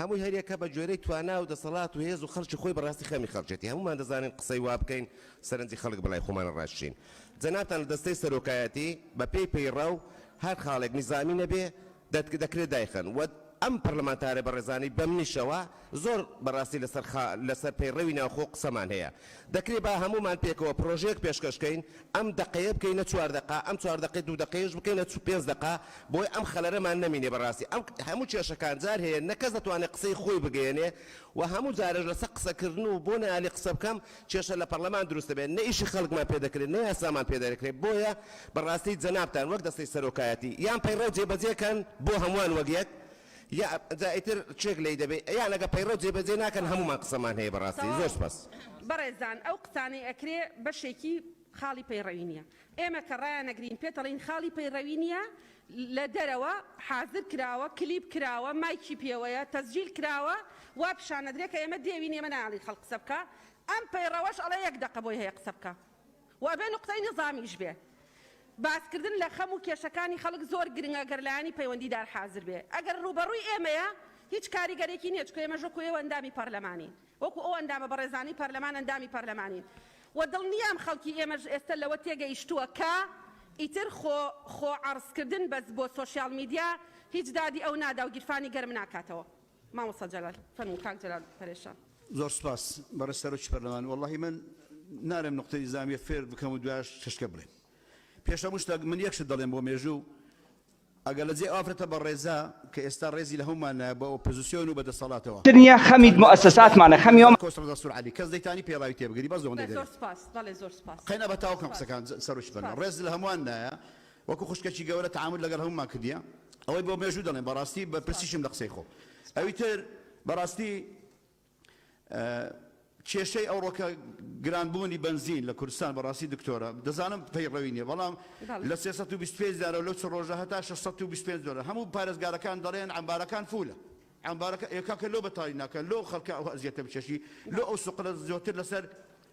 هەمووی هەریەکە بە گوێرەی توانا و دەسەڵات و هێز و خەڵکی خۆی بەڕاستی خەمی خەڵکێتی هەموومان دەزانین قسەی وا بکەین سەرنجی خەڵک بەلای خۆمانە ڕاکشین جەنابتان لە دەستەی سەرۆکایەتی بە پێی پەیڕەو هەر خاڵێک نیزامی نەبێ دەکرێ دایخەن و ئەم پەرلەمانتارە بەڕێزانەی بەمنیشەوە زۆر بەڕاستی لەسەر خا لەسەر پەیڕەوی ناوخۆ قسەمان هەیە دەکرێ با هەموومان پێکەوە پرۆژەیەک پێشکەش کەین ئەم دەقەیە بکەینە چوار دەقە ئەم چوار دەقەی دوو دەقەیەش بکەینە پێنج دەقە بۆی ئەم خەلەرەمان نەمینێ بەڕاستی ئەم هەموو کێشەکان جار هەیە نە کەس دەتوانێ قسەی خۆی بگەیەنێ و هەموو جارێش لەسەر قسەکردن و بۆ نایالی قسە بکەم کێشە لە پەڕلەمان دروست دەبێت نە ئیشی خەڵکمان پێ دەکرێت نە یاسامان پێ دەکرێت بۆیە بەڕاستی جەنابتان وەک دەستەی سەرۆکایەتی یان پەیڕەو جێبەجێ کەن بۆ هەمووان وەک یەک یا جا ئیتر چێک لێی دەبێ یان ئەگە پەیڕەو جێبەجێ ناکەن هەموومان قسەمان هەیە بەڕاستی تەواو زۆر سوپاس. بەڕێزان ئەو قسانەی ئەکرێ بەشێکی خاڵی پەیڕەوی نیە ئێمە کە ڕایانەگرین پێتەڵێین خاڵی پەیڕەوی نیە لە دەرەوە حازر کراوە کلیپ کراوە مایکی پێوەیە تەسجیل کراوە وا پیشانەدرێ کە ئێمە دێوین ئێمە نایەڵین خەڵک قسە بکا ئەم پەیڕەوەش ئەڵێ یەک دەقە بۆی هەیە قسە بکا و ئەبێ نوقتەی نیزامیش بێ. باسکردن لە خەم و کێشەکانی خەڵک زۆر گرنگە گەر لایەنی پەیوەندیدار حازر بێ. ئەگەر ڕووبەڕووی ئێمەیە هیچ کاریگەرێکی نییە چونکە ئێمەش وەکو ئێوە ئەندامی پەرلەمانین. وەکو ئەو ئەندامە بەڕێزانەی پەرلەمان ئەندامی پەرلەمانین و دڵنیام خەڵکی ئێمەش ئێستە لەوە تێگەیشتووە کە ئیتر خۆ خۆ عەڕزکردن بەس بۆ سۆشیال میدیا هیچ دادی ئەو نادا و گیرفانی گەرم ناکاتەوە. مامۆستا جەلال فەرموو کاک جەلال پەرێشان. زۆر سوپاس بەڕێز سەرۆکی پەرلەمان وەڵاهی من نارێم نوقتەی نیزامیە فێر بکەم و دوایش چشکە بڵێم پێش هەموو شتێک من یەک شت دەڵێم بۆ مێژوو ئەگەر لە جێی ئەو ئافرەتە بەڕێزە کە ئێستا ڕێزی لە هەموومان نایە بە ئۆپۆزیسیۆن و بە دەسەڵاتەوە تر نییە خەمی موئەسەساتمانە خەمی ئەو. کۆسرەت ڕەسول عەلی کەس دەیتانی پێڵاوی تێبگری بەس ئەوەندەی زۆر دەرێ. سوپاس بەڵێ زۆر سوپاس قەینا بە تاوکەم سوپاس قسەکان سەرۆکی پەرلەمان سوپاس. ڕێز لە هەمووان نایە وەکو خوشکەکی گەورە تەعامول لەگەڵ هەموومان کردیە ئەوەی بۆ مێژوو دەڵێم بەڕاستی بەرپرسیشم لە قسەی خۆم ئەوی تر بەڕاستی کێشەی ئەوڕۆکە گرانبوونی بەنزین لە کوردستان بەڕاستی دکتۆرە دەزانم پەیڕەوی نیە بەڵام لە 325 دارە لەو چ ڕۆژە هەتا 625 دۆلار هەموو پارێزگارەکان دەڵێن عەمبارەکان فولە عەمبارەکە ئێ کاکە لۆ بەتاڵی ناکەن لۆ خەڵکە ئەو ئەزیەتە بچێشی لۆ ئەو سوقرە زۆرتر لەسەر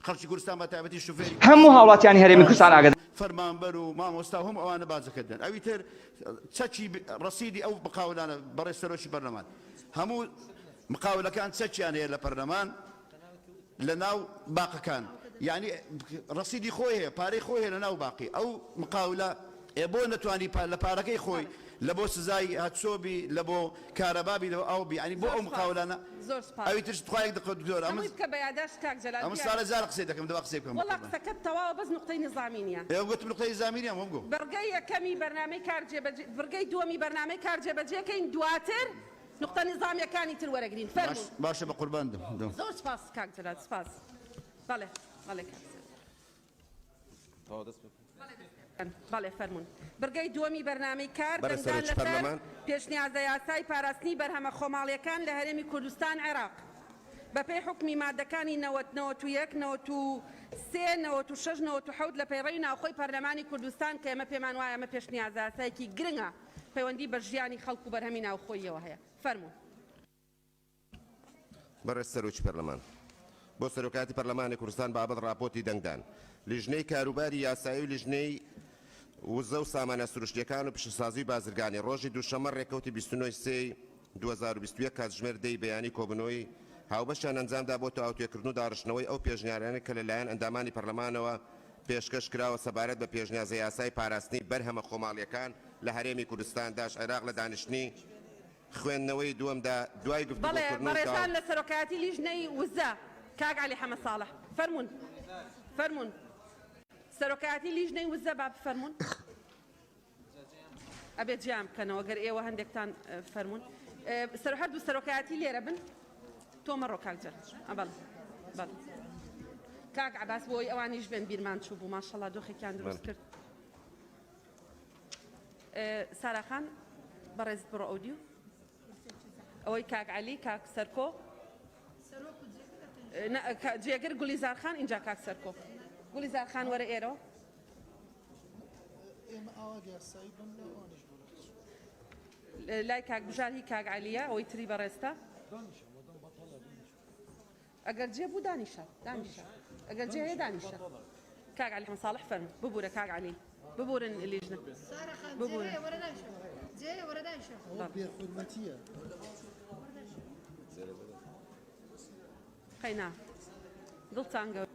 خەڵکی کوردستان بە تایبەتی شوفێری هەموو هاوڵاتیانی هەرێمی کوردستان ئاگادار. فەرمانبەر و مامۆستا و هەموو ئەوانە باجەکە دەن ئەوی تر چەکی ڕەسیدی ئەو مقاولانە بەڕێز سەرۆکی پەرلەمان هەموو مقاولەکان چەکیان هەیە لە پەرلەمان لە ناو باقەکان یعنی ڕەسیدی خۆی هەیە پارەی خۆی هەیە لە ناو باقی ئەو مقاولە ئێ بۆ نەتوانی لە پارەکەی خۆی لە بۆ سزای هاتچۆ بی لە بۆ کارەبا بی لە بۆ ئاو بی یعنی بۆ زۆر ئەو سوپاس مقاولانە زۆر سوپاس. ئەوی ترش تخوا یەک دقە دکتۆر ئەمن هەمووی بکە بە یاداشت کاک جەلال ئەمن دیارە. ساڵێ جار قسەی دەکەم دەبا قسەی بکەم وەڵا بەقوربان. قسەکەت تەواوە بەس نوقتەی نیزامی نیە. ئێ گوتم نوقتەی نیزامی نیە وەم گۆ. بڕگەی یەکەمی بەرنامەی کار جێبەجێ بڕگەی دووەمی بەرنامەی کار جێبەجێ کەین دواتر نوقتە نیزامیەکانی تر وەرەگرین باش فەرموون. باشە بەقوربان دم دم. زۆر سوپاس کاک جەلال سوپاس بەڵێ بەڵێ کاک جەلال. تەواو دەست پێ بکەم. بەڵێ فەرموون. بڕگەی دووەمی بەرنامەی کار، بەڕێز دەنگدان سەرۆکی لەسەر پەرلەمان. پێشنیازەیاسای پاراستنی بەرهەمە خۆماڵییەکان لە هەرێمی کوردستان عێراق بەپێی حوکمی ماددەکانی 90، 91، 93، 96، 97 لە پەیڕەوی ناوخۆی پەرلەمانی کوردستان کە ئێمە پێمان وایە ئەمە پێشنیازەیاسایەکی گرنگە پەیوەندی بە ژیانی خەڵک و بەرهەمی ناوخۆییەوە هەیە. فەرموون. بەڕێز سەرۆکی پەرلەمان، بۆ سەرۆکایەتی پەرلەمانی کوردستان بابەت ڕاپۆرتی دەنگدان، لیژنەی کاروباری یاسایی و لیژنەی وزە و سامانە سروشتییەکان و پیشەسازی و بازرگانی ڕۆژی دووشەممە ڕێکەوتی 29 ی سێی 2021 کاتژمێر دە ی بەیانی کۆبوونەوەی هاوبەشیان ئەنجامدا بۆ تاوتوێکردن و داڕشتنەوەی ئەو پێشنیارانەی کە لەلایەن ئەندامانی پەرلەمانەوە پێشکەش کراوە سەبارەت بە پێشنیازە یاسای پاراستنی بەرهەمە خۆماڵییەکان لە هەرێمی کوردستان داش عێراق لە دانیشتنی خوێندنەوەی دووەمدا دوای بەڵێ گفتوگۆکردن و بەڕێزان تاو. لە سەرۆکایەتی لیژنەی وزە کاک عەلی حەمە ساڵح فەرموون فەرموون سەرۆکایەتی لیژنەی وزە با بفەرموون ئەبێ جیان بکەنەوە گەر ئێوە هەندێکتان فەرموون سەر هەردوو سەرۆکایەتی لێرە بن تۆ مەڕۆ کاک جەل بەڵێ بەڵێ کاک عەباس بۆی ئەوانیش بێن بیرمان چوو بوو ماشەڵا دۆخێکیان دروست کرد سارا خان بەڕێزت بڕۆ ئەودیو ئەوەی کاک عەلی کاک سەرکۆ جێگر گوڵیزار خان اینجا کاک سەرکۆ گوڵیزار خان وەرە ئێرەوە لای کاک بژار هی کاک عەلیە ئەوەی تری بەڕێزتە ئەگەر جێ بوو دانیشە دانیشە ئەگەر جێ هەیە دانیشە کاک عەلی ساڵح فەرموو ببورە کاک عەلی ببورن لیژنە ببورن. قەینا دڵتان گەورە.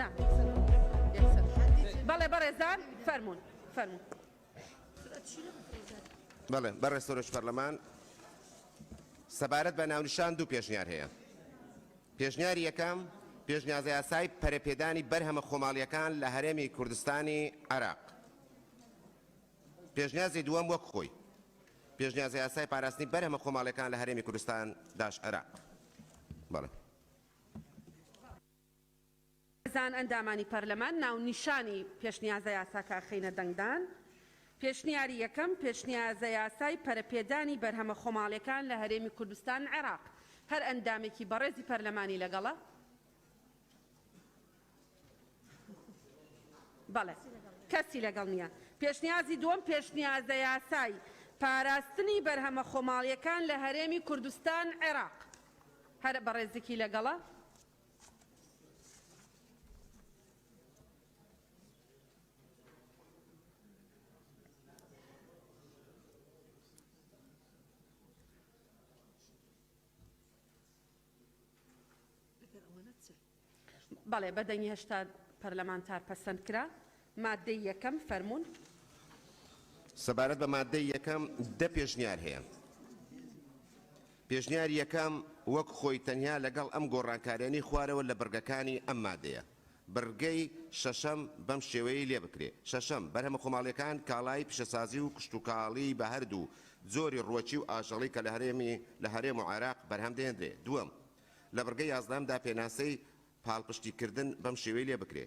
نا یەکسەر بەڵێ بەڕێزان فەرموون فەرموون. بەڵێ بەڕێز سەرۆکی پەرلەمان سەبارەت بە ناونیشان دوو پێشنیار هەیە. پێشنیاری یەکەم، پێشنیازەیاسای پەرەپێدانی بەرهەمە خۆماڵییەکان لە هەرێمی کوردستانی عێراق. پێشنیازی دووەم وەک خۆی، پێشنیازەیاسای پاراستنی بەرهەمە خۆماڵییەکان لە هەرێمی کوردستان داش عێراق. بەڵێ. بەڕێزان ئەندامانی پەرلەمان ناونیشانی پێشنیازەیاساکە ئەخەینە دەنگدان. پێشنیاری یەکەم، پێشنیازەیاسای پەرەپێدانی بەرهەمە خۆماڵیەکان لە هەرێمی کوردستان عێراق. هەر ئەندامێکی بەڕێزی پەرلەمانی لەگەڵە؟ بەڵێ. کەسی لەگەڵ نییە. پێشنیازی دووەم، پێشنیازەیاسای پاراستنی بەرهەمە خۆماڵیەکان لە هەرێمی کوردستان عێراق. هەر بەڕێزێکی لەگەڵە؟ بەڵێ بە دەنگی 80 پەرلەمانتار پەسەند کرا. مادەی یەکەم فەرموون. سەبارەت بە مادەی یەکەم دە پێشنیار هەیە. پێشنیاری یەکەم وەک خۆی تەنیا لەگەڵ ئەم گۆڕانکاریانەی خوارەوە لە بڕگەکانی ئەم مادەیە. بڕگەی شەشەم بەم شێوەیەی لێ بکرێ، شەشەم، بەرهەمە خۆماڵییەکان کاڵای پیشەسازی و کشتوکاڵی بە هەردوو جۆری ڕووەکی و ئاژەڵی کە لە هەرێمی لە هەرێم و عێراق بەرهەم دەهێندرێ. دووەم، لە بڕگەی یازدەهەمدا پێناسەی پاڵپشتیکردن بەم شێوەی لێ بکرێ،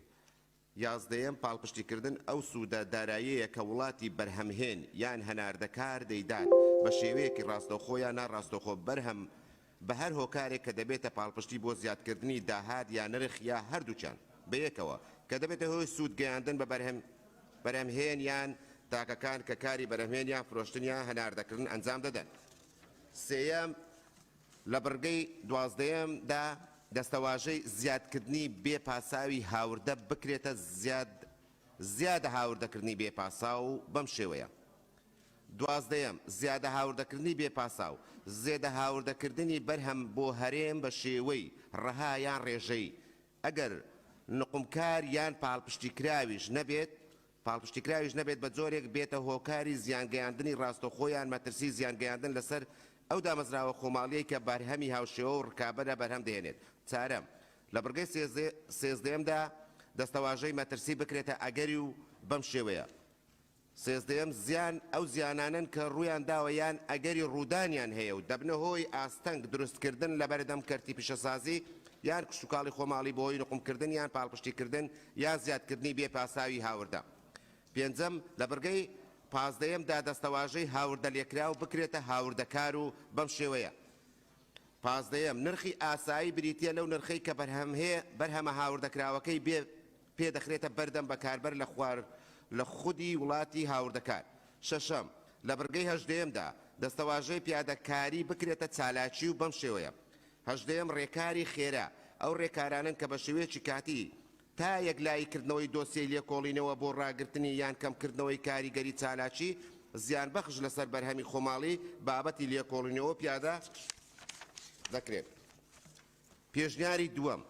یازدەیەم، پاڵپشتیکردن ئەو سوودە داراییەیە کە وڵاتی بەرهەمهێن یان هەناردەکار دەیدات بە شێوەیەکی ڕاستەوخۆ یان ناڕاستەوخۆ بەرهەم بە هەر هۆکارێک کە دەبێتە پاڵپشتی بۆ زیادکردنی داهات یا نرخ یا هەردووکیان بەیەکەوە کە دەبێتە هۆی سوود گەیاندن بە بەرهەمهێن یان تاکەکان کە کاری بەرهەمهێن یان فرۆشتن یان هەناردەکردن ئەنجام دەدەن. سێیەم، لە بڕگەی دوازدەیەم دا دەستەواژەی زیادکردنی بێ پاساوی هاوردە بکرێتە زیاد زیادە هاوردەکردنی بێ پاساو بەم شێوەیە، دوازدەیەم، زیادە هاوردەکردنی بێ پاساو، زێدە هاوردەکردنی بەرهەم بۆ هەرێم بە شێوەی ڕەها یان ڕێژەیی، ئەگەر نوقمکار یان پاڵپشتیکراویش نەبێت، پاڵپشتیکراویش نەبێت بە جۆرێک بێتە هۆکاری زیانگەیاندنی ڕاستەوخۆ یان مەترسی زیانگەیاندن لەسەر ئەو دامەزراوە خۆماڵیەی کە بەرهەمی هاوشێوە و ڕکابەرە بەرهەم دەهێنێت. چارەم، لە بڕگەی سێزدەیەمدا دەستەواژەی مەترسی بکرێتە ئەگەری و بەم شێوەیە. سێزدەیەم، زیان ئەو زیانانەن کە ڕوویان داوە یان ئەگەری ڕوودانیان هەیە و دەبنە هۆی ئاستەنگ دروستکردن لەبەردەم کەرتی پیشەسازی یان کشتوکاڵی خۆماڵی بەهۆی نوقمکردن یان پاڵپشتیکردن یان زیادکردنی بێ پاساوی هاوردە. پێنجەم، لە بڕگەی پازدەیەم دا دەستەواژەی هاوردەلێکراو بکرێتە هاوردەکار و بەم شێوەیە. پازدەیەم، نرخی ئاسایی بریتییە لەو نرخەی کە بەرهەمە هاوردەکراوەکەی بێ پێ دەخرێتە بەردەم بەکاربەر لە خوار لە خودی وڵاتی هاوردەکار. شەشەم، لە بڕگەی هەژدەیەمدا، دەستەواژەی پیادەکاری بکرێتە چالاکی و بەم شێوەیە. هەژدەیەم، ڕێکاری خێرا، ئەو ڕێکارانەن کە بە شێوەیەکی کاتی تا یەکلایی کردنەوەی دۆسیەی لێکۆڵینەوە بۆ ڕاگرتنی یان کەمکردنەوەی کاریگەری چالاکی زیانبەخش لەسەر بەرهەمی خۆماڵی بابەتی لێکۆڵینەوە پیادە دەکرێت. پێشنیاری دووەم،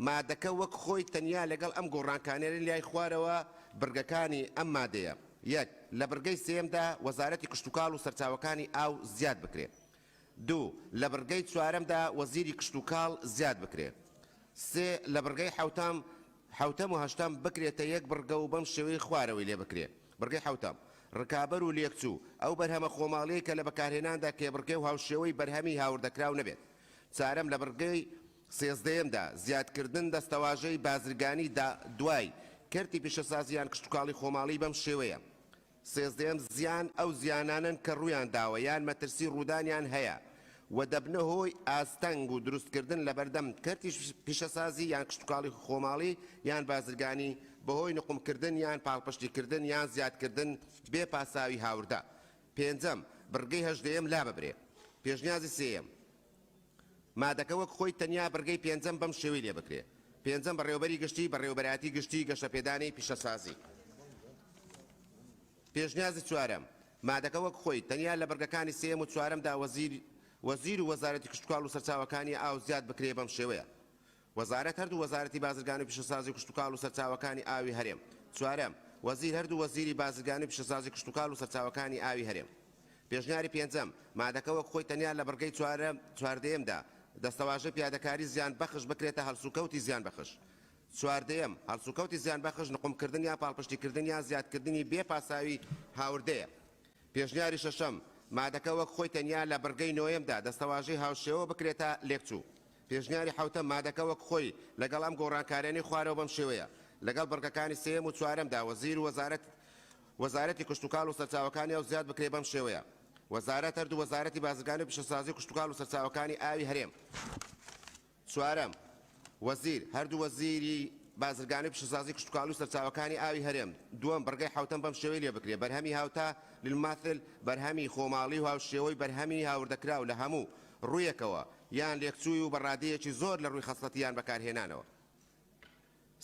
مادەکە وەک خۆی تەنیا لەگەڵ ئەم گۆڕانکانیانەی لای خوارەوە بڕگەکانی ئەم مادەیە، یەک. لە بڕگەی سێیەمدا وەزارەتی کشتوکاڵ و سەرچاوەکانی ئاو زیاد بکرێ. دوو. لە بڕگەی چوارەمدا وەزیری کشتوکاڵ زیاد بکرێ. سێ. لە بڕگەی حەوتەم حەوتەم و هەشتەم بکرێتە یەک بڕگە و بەم شێوەی خوارەوەی لێ بکرێ. بڕگەی حەوتەم، ڕکابەر و لێکچوو، ئەو بەرهەمە خۆماڵیەی کە لە بەکارهێناندا کێبڕکێ و هاوشێوەی بەرهەمی هاوردەکراو نەبێت. چارەم، لە بڕگەی سێزدەیەمدا، زیادکردن دەستەواژەی بازرگانی دا دوای کەرتی پیشەسازی یان کشتوکاڵی خۆماڵی بەم شێوەیە، سێزدەیەم، زیان، ئەو زیانانەن کە ڕوویان داوە یان مەترسی ڕوودانیان هەیە و دەبنە هۆی ئاستەنگ و دروستکردن لەبەردەم کەرتی پیشەسازی یان کشتوکاڵی خۆماڵی یان بازرگانی بەهۆی نوقمکردن یان پاڵپشتیکردن یان زیادکردن بێ پاساوی هاوردە. پێنجەم، بڕگەی هەژدەیەم لاببرێ. پێشنیازی سێیەم، مادەکە وەک خۆی تەنیا بڕگەی پێنجەم بەم شێوەی لێ بکرێ، پێنجەم، بەڕێوەبەری گشتی بەڕێوەبەرایەتی گشتی گەشەپێدانی پیشەسازی. پێشنیازی چوارەم، مادەکە وەک خۆی تەنیا لە بڕگەکانی سێیەم و چوارەمدا وەزیر وەزیر و وەزارەتی کشتوکاڵ و سەرچاوەکانی ئاو زیاد بکرێ بەم شێوەیە، وەزارەت هەردوو وەزارەتی بازرگانی و پیشەسازی و کشتوکاڵ و سەرچاوەکانی ئاوی هەرێم. چوارەم، وەزیر هەردوو وەزیری بازرگانی و پیشەسازی کشتوکاڵ و سەرچاوەکانی ئاوی هەرێم. پێشنیاری پێنجەم، مادەکە وەک خۆی تەنیا لە بڕگەی چوارەم چواردەیەمدا، دەستەواژەی پیادەکاری زیانبەخش بکرێتە هەڵسوکەوتی زیانبەخش. چواردەیەم، هەڵسوکەوتی زیانبەخش نقومکردن یان پاڵپشتیکردن یان زیادکردنی بێ پاساوی هاوردەیە. پێشنیاری شەشەم، مادەکە وەک خۆی تەنیا لە بڕگەی نۆیەمدا، دەستەواژەی هاوشێوە بکرێتە لێکچوو. پێشنیاری حەوتەم، مادەکە وەک خۆی، لەگەڵ ئەم گۆڕانکاریانەی خوارەوە بەم شێوەیە، لەگەڵ بڕگەکانی سێیەم و چوارەمدا وەزیر و وەزارەت وەزارەتی کشتوکاڵ و سەرچاوەکانی ئاو زیاد بکرێ بەم شێوەیە، وەزارەت هەردوو وەزارەتی بازرگانی و پیشەسازی و کشتوکاڵ و سەرچاوەکانی ئاوی هەرێم. چوارەم، وەزیر، هەردوو وەزیری بازرگانی و پیشەسازی کشتوکاڵی و سەرچاوەکانی ئاوی هەرێم. دووەم، بڕگەی حەوتەم بەم شێوەی لێ بکرێ، بەرهەمی هاوتا، للمماثل، بەرهەمی خۆماڵی و هاوشێوەی بەرهەمی هاوردەکراو لە هەموو ڕوویەکەوە یان لێکچووی و بە ڕادەیەکی زۆر لە ڕووی خەسڵەتی یان بەکارهێنانەوە.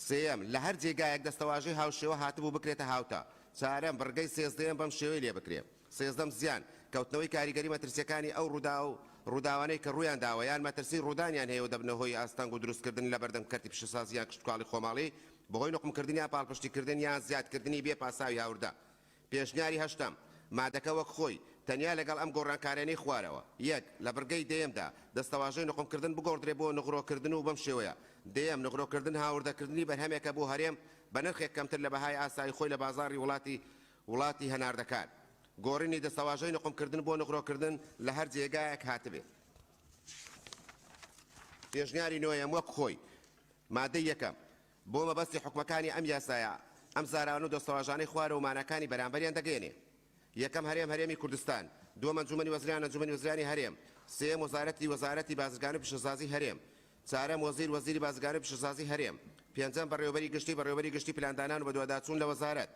سێیەم، لە هەر جێگایەک دەستەواژەی هاوشێوە هاتبوو بکرێتە هاوتا. چارەم، بڕگەی سێزدەیەم بەم شێوەی لێ بکرێ. سێزدەم، زیان، کەوتنەوەی کاریگەری مەترسییەکانی ئەو ڕووداو ڕووداوانەی کە ڕوویان داوە یان مەترسی ڕوودانیان هەیە و دەبنە هۆی ئاستەنگ و دروستکردن لە بەردەم کەرتی پیشەسازی یان کشتوکاڵی خۆماڵی بەهۆی نوقمکردن یان پاڵپشتیکردن یان زیادکردنی بێ پاساوی هاوردە. پێشنیاری هەشتەم، مادەکە وەک خۆی، تەنیا لەگەڵ ئەم گۆڕانکاریانەی خوارەوە، یەک. لە بڕگەی دەیەمدا، دەستەواژەی نوقمکردن بگۆڕدرێ بۆ نغرۆکردن و بەم شێوەیە، دەیەم، نغرۆکردن هاوردەکردنی بەرهەمێکە بۆ هەرێم بە نرخێک کەمتر لە بەهای ئاسایی خۆی لە بازاڕی وڵاتی وڵاتی هەناردەکار. گۆڕینی دەستەواژەی نوقمکردن بۆ نغرۆکردن لە هەر جێگایەک هاتبێ. پێشنیاری نۆیەم وەک خۆی، مادەی یەکەم، بۆ مەبەستی حوکمەکانی ئەم یاسایە، ئەم زاراوانە و دەستەواژانەی خوارەوە و ماناکانی بەرامبەریان دەگەیەنێ. یەکەم هەرێم هەرێمی کوردستان، دووەم ئەنجومەنی وەزیران ئەنجومەنی وەزیرانی هەرێم، سێیەم وەزارەتی وەزارەتی بازرگانی و پیشەسازی هەرێم، چارەم وەزیر وەزیری بازرگانی و پیشەسازی هەرێم، پێنجەم بەڕێوەبەری گشتی بەڕێوەبەری گشتی پلاندانان و بەدواداچوون لە وەزارەت،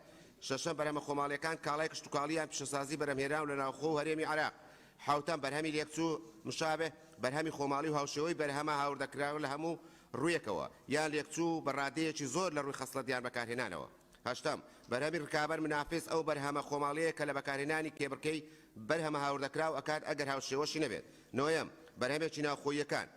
شەشەم بەرهەمە خۆماڵییەکان کاڵای کشتوکاڵی یان پیشەسازی بەرهەمهێنراو لە ناوخۆ و هەرێمی عێراق، حەوتەم بەرهەمی لێکچوو، مشابه، بەرهەمی خۆماڵی و هاوشێوەی بەرهەمە هاوردەکراوە لە هەموو ڕوویەکەوە، یان لێکچوو بە ڕادەیەکی زۆر لە ڕووی خەسڵەت یان بەکارهێنانەوە. هەشتەم، بەرهەمی ڕکابەر، منافس، ئەو بەرهەمە خۆماڵیەیە کە لە بەکارهێنانی کێبڕکێی بەرهەمە هاوردەکراو ئەکات ئەگەر هاوشێوەشی نەبێت. نۆیەم، بەرهەمێکی ناوخۆییەکان،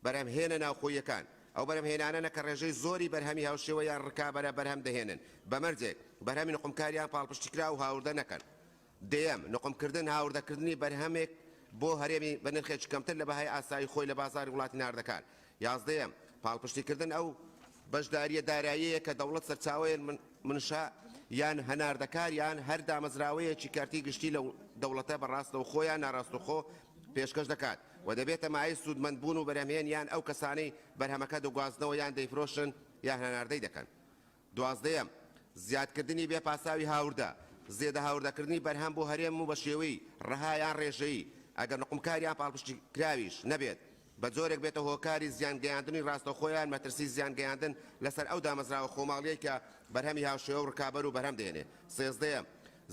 بەرهەمهێنە ناوخۆییەکان، ئەو بەرهەمهێنانەنە کە ڕێژەی زۆری بەرهەمی هاوشێوە یان ڕکابەرە بەرهەم دەهێنن، بە مەرجێک بەرهەمی نوقمکار یان پاڵپشتیکراو هاوردە نەکەن. دەیەم، نوقمکردن، هاوردەکردنی بەرهەمێک بۆ هەرێمی بە نرخێکی کەمتر لە بەهای ئاسایی خۆی لە بازاڕی وڵاتی ناردەکار. یازدەیەم، پاڵپشتیکردن ئەو بەشدارییە داراییەیە کە دەوڵەت سەرچاوەیەن منشا یان هەناردەکار یان هەر دامەزراوەیەکی کەرتی گشتی لەو دەوڵەتە بە ڕاستەوخۆ یان ناڕاستەوخۆ پێشکەش دەکات و دەبێتە مایەی سوودمەندبوون و بەرهەمهێن یان ئەو کەسانەی بەرهەمەکە دەگوازنەوە یان دەیفرۆشن یان هەناردەی دەکەن. دوازدەیەم، زیادکردنی بێ پاساوی هاوردە، زێدە هاوردەکردنی بەرهەم بۆ هەرێم و بە شێوەی ڕەها یان ڕێژەیی، ئەگەر نوقمکار یان پاڵپشتیکراویش نەبێت، بە جۆرێک بێتە هۆکاری زیان گەیاندنی ڕاستەوخۆ یان مەترسی زیان گەیاندن لەسەر ئەو دامەزراوە خۆماڵیەی کە بەرهەمی هاوشێوە و ڕکابەر و بەرهەم دەهێنێ. سێزدەیەم،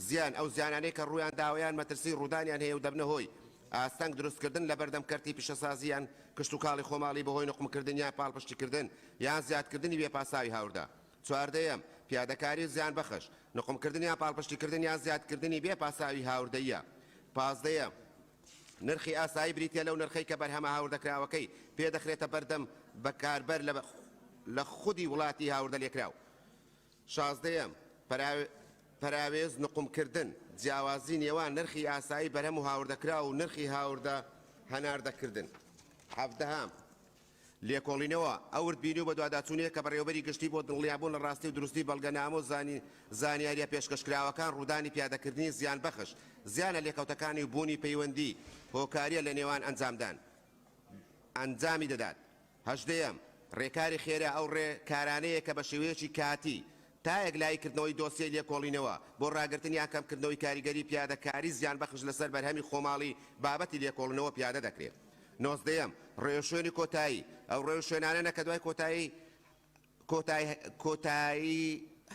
زیان، ئەو زیانانەی کە ڕوویان داوە یان مەترسی ڕوودانیان هەیە و دەبنە هۆی. ئاستەنگ دروستکردن لەبەردەم کەرتی پیشەسازی یان کشتوکاڵی خۆماڵی بەهۆی نوقمکردن یان پاڵپشتیکردن یان زیادکردنی بێ پاساوی هاوردە. چواردەیەم، پیادەکاری و زیانبەخش، نوقمکردن یان پاڵپشتیکردن یان زیادکردنی بێ پاساوی هاوردەییە. پازدەیەم، نرخی ئاسایی بریتیە لەو نرخەی کە بەرهەمە هاوردەکراوەکەی پێ دەخرێتە بەردەم بەکاربەر لە خودی وڵاتی هاوردەلێکراو. شازدەیەم، پەراوێز نوقمکردن، جیاوازی نێوان نرخی ئاسایی بەرهەم و هاوردەکراو و نرخی هاوردە هەناردەکردن. حەڤدەهەم، لێکۆڵینەوە، ئەو وردبینی و بەدواداچوونەیە کە بەڕێوەبەری گشتی بۆ دڵنیابوون لە ڕاستی و دروستی بەڵگەنامە و زانیارییە پێشکەشکراوەکان، ڕوودانی پیادەکردنی زیانبەخش، زیانە لێکەوتەکانی و بوونی پەیوەندی هۆکارییە لە نێوان ئەنجامدان ئەنجامی دەدات. هەژدەیەم، ڕێکاری خێرا ئەو ڕێکارانەیە کە بە شێوەیەکی کاتی، تا یەکلایی کردنەوەی دۆسیەی لێکۆڵینەوە، بۆ ڕاگرتن یان کەمکردنەوەی کاریگەری پیادەکاری زیانبەخش لەسەر بەرهەمی خۆماڵی بابەتی لێکۆڵینەوە پیادە دەکرێت. نۆزدەیەم، ڕێوشوێنی کۆتایی، ئەو ڕێوشوێنانەنە کە دوای کۆتایی کۆتایی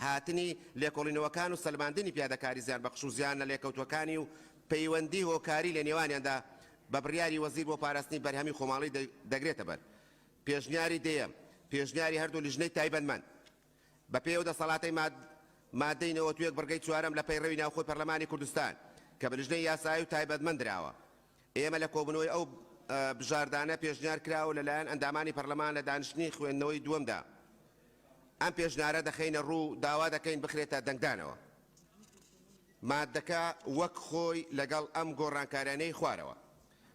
هاتنی لێکۆڵینەوەکان و سەلماندنی پیادەکاری زیانبەخش و زیانە لێکەوتووەکانی و پەیوەندی هۆکاری لە نێوانیاندا بە بڕیاری وەزیر بۆ پاراستنی بەرهەمی خۆماڵی دەگرێتە بەر. پێشنیاری دەیەم، پێشنیاری هەردوو لیژنەی تایبەتمەند بە پێی ئەو دەسەڵاتەی مادەی 91 بڕگەی چوارەم لە پەیڕەوی ناوخۆی پەرلەمانی کوردستان کە بە لیژنەی یاسایی و تایبەتمەند دراوە ئێمە لە کۆبوونەوەی ئەو بژاردانە پێشنیار کراوە لەلایەن ئەندامانی پەرلەمان لە دانیشتنی خوێندنەوەی دووەمدا ئەم پێشنارە دەخەینە ڕوو داوا دەکەین بخرێتە دەنگدانەوە. ماددەکە وەک خۆی لەگەڵ ئەم گۆڕانکاریانەی خوارەوە.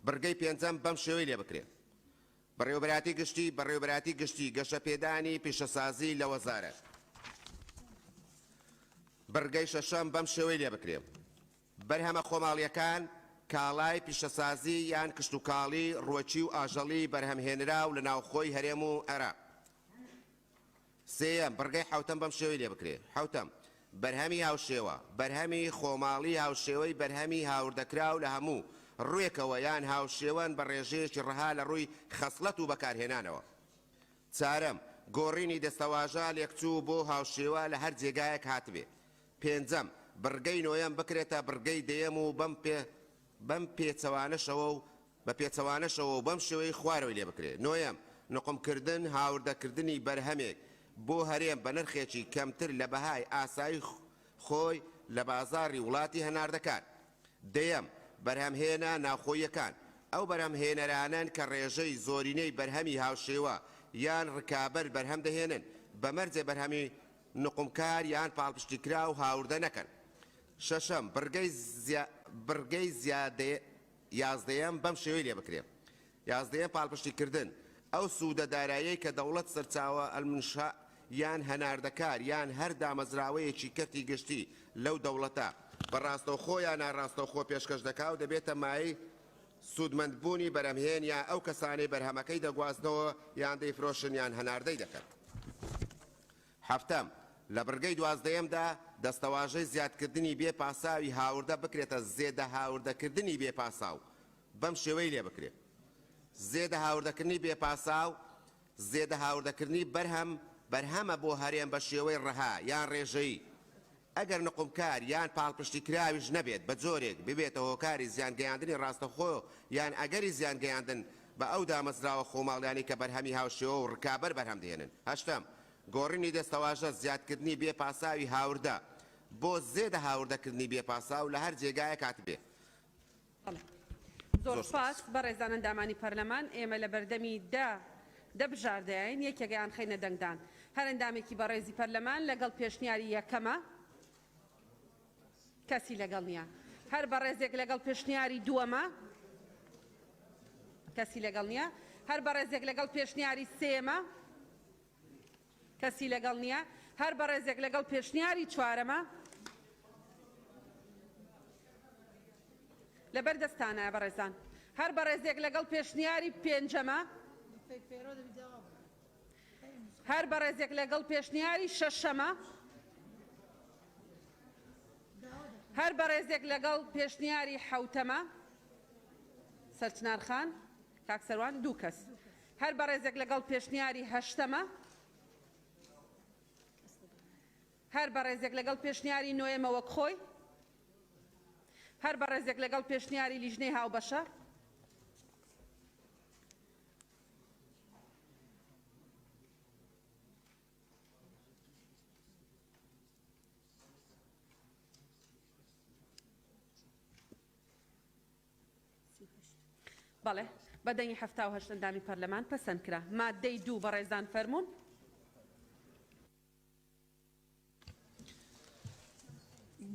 بڕگەی پێنجەم بەم شێوەی لێ بکرێ. بەڕێوەبەرایەتی گشتی بەڕێوەبەرایەتی گشتی گەشەپێدانی پیشەسازی لە وەزارەت. بڕگەی شەشەم بەم شێوەی لێ بکرێ. بەرهەمە خۆماڵییەکان، کاڵای پیشەسازی یان کشتوکاڵی، ڕووەکی و ئاژەڵی بەرهەمهێنراو لە ناوخۆی هەرێم و عێراق. سێیەم، بڕگەی حەوتەم بەم شێوەی لێ بکرێ. حەوتەم، بەرهەمی هاوشێوە، بەرهەمی خۆماڵی هاوشێوەی بەرهەمی هاوردەکراو لە هەموو ڕووێکەوە یان هاوشێوەن بە ڕێژەیەکی ڕەها لە ڕووی خەسڵەت و بەکارهێنانەوە. چارەم، گۆڕینی دەستەواژە لێکچوو بۆ هاوشێوە لە هەر جێگایەک هاتبێ. پێنجەم، بڕگەی نۆیەم بکرێتە بڕگەی دەیەم و بەم بەم پێچەوانەشەوە و بە پێچەوانەشەوە و بەم شێوەی خوارەوەی لێ بکرێ. نۆیەم، نوقمکردن، هاوردەکردنی بەرهەمێک بۆ هەرێم بە نرخێکی کەمتر لە بەهای ئاسایی خۆی لە بازاڕی وڵاتی هەناردەکار. دەیەم، بەرهەمهێنە ناوخۆییەکان، ئەو بەرهەمهێنەرانەن کە ڕێژەی زۆرینەی بەرهەمی هاوشێوە یان ڕکابەر بەرهەم دەهێنن، بە مەرجێ بەرهەمی نوقمکار یان پاڵپشتیکراو هاوردە نەکەن. شەشەم، بڕگەی بڕگەی یازدەیەم بەم شێوەی لێ بکرێ. یازدەیەم، پاڵپشتیکردن، ئەو سوودە داراییەی کە دەوڵەت سەرچاوە المنشاء یان هەناردەکار یان هەر دامەزراوەیەکی کەرتی گشتی لەو دەوڵەتە بە ڕاستەوخۆ یا ناڕاستەوخۆ پێشکەش دەکا و دەبێتە مایەی سوودمەندبوونی بەرهەمهێن یا ئەو کەسانەی بەرهەمەکەی دەگوازنەوە یان دەیفرۆشن یان هەناردەی دەکەن. حەفتەم، لە بڕگەی دوازدەیەمدا دەستەواژەی زیادکردنی بێ پاساوی هاوردە بکرێتە زێدە هاوردەکردنی بێ پاساو بەم شێوەی لێ بکرێ زێدە هاوردەکردنی بێ پاساو زێدە هاوردەکردنی بەرهەم بەرهەمە بۆ هەرێم بە شێوەی ڕەها یان ڕێژەیی ئەگەر نقومکار یان پاڵپشتیکراویش نەبێت بە جۆرێک ببێتە هۆکاری زیانگەیاندنی ڕاستەوخۆ یان ئەگەری زیانگەیاندن بە ئەو دامەزراوە خۆماڵیانەی کە بەرهەمی هاوشێوە و ڕکابەر بەرهەم دەهێنن. هەشتەم، گۆڕینی دەستەواژە زیادکردنی بێ پاساوی هاوردە بۆ زێدە هاوردەکردنی بێ پاساو لە هەر جێگایەک هاتبێ. بەڵێ. زۆر سوپاس. بەڕێزان ئەندامانی پەرلەمان، ئێمە لە بەردەمی دە دە بژاردەین، یەکێک ئەیانخەینە دەنگدان. هەر ئەندامێکی بەڕێزی پەرلەمان لەگەڵ پێشنیاری یەکەمە، کەسی لەگەڵ نییە. هەر بەڕێزێک لەگەڵ پێشنیاری دووەمە، کەسی لەگەڵ نییە. هەر بەڕێزێک لەگەڵ پێشنیاری سێیەمە، کەسی لەگەڵ نییە. هەر بەڕێزێک لەگەڵ پێشنیاری چوارەمە. لەبەر دەستانە بەڕێزان. هەر بەڕێزێک لەگەڵ پێشنیاری پێنجەمە. هەر بەڕێزێک لەگەڵ پێشنیاری شەشەمە. هەر بەڕێزێک لەگەڵ پێشنیاری حەوتەمە. سەرچنار خان، کاک سەروان، دوو کەس. هەر بەڕێزێک لەگەڵ پێشنیاری هەشتەمە. هەر بەڕێزێک لەگەڵ پێشنیاری نۆیەمە وەک خۆی. هەر بەڕێزێک لەگەڵ پێشنیاری لیژنەی هاوبەشە. بەڵێ، بە دەنگی 78 ئەندامی پەرلەمان پەسەند کرا. ماددەی دوو، بەڕێزان فەرموون.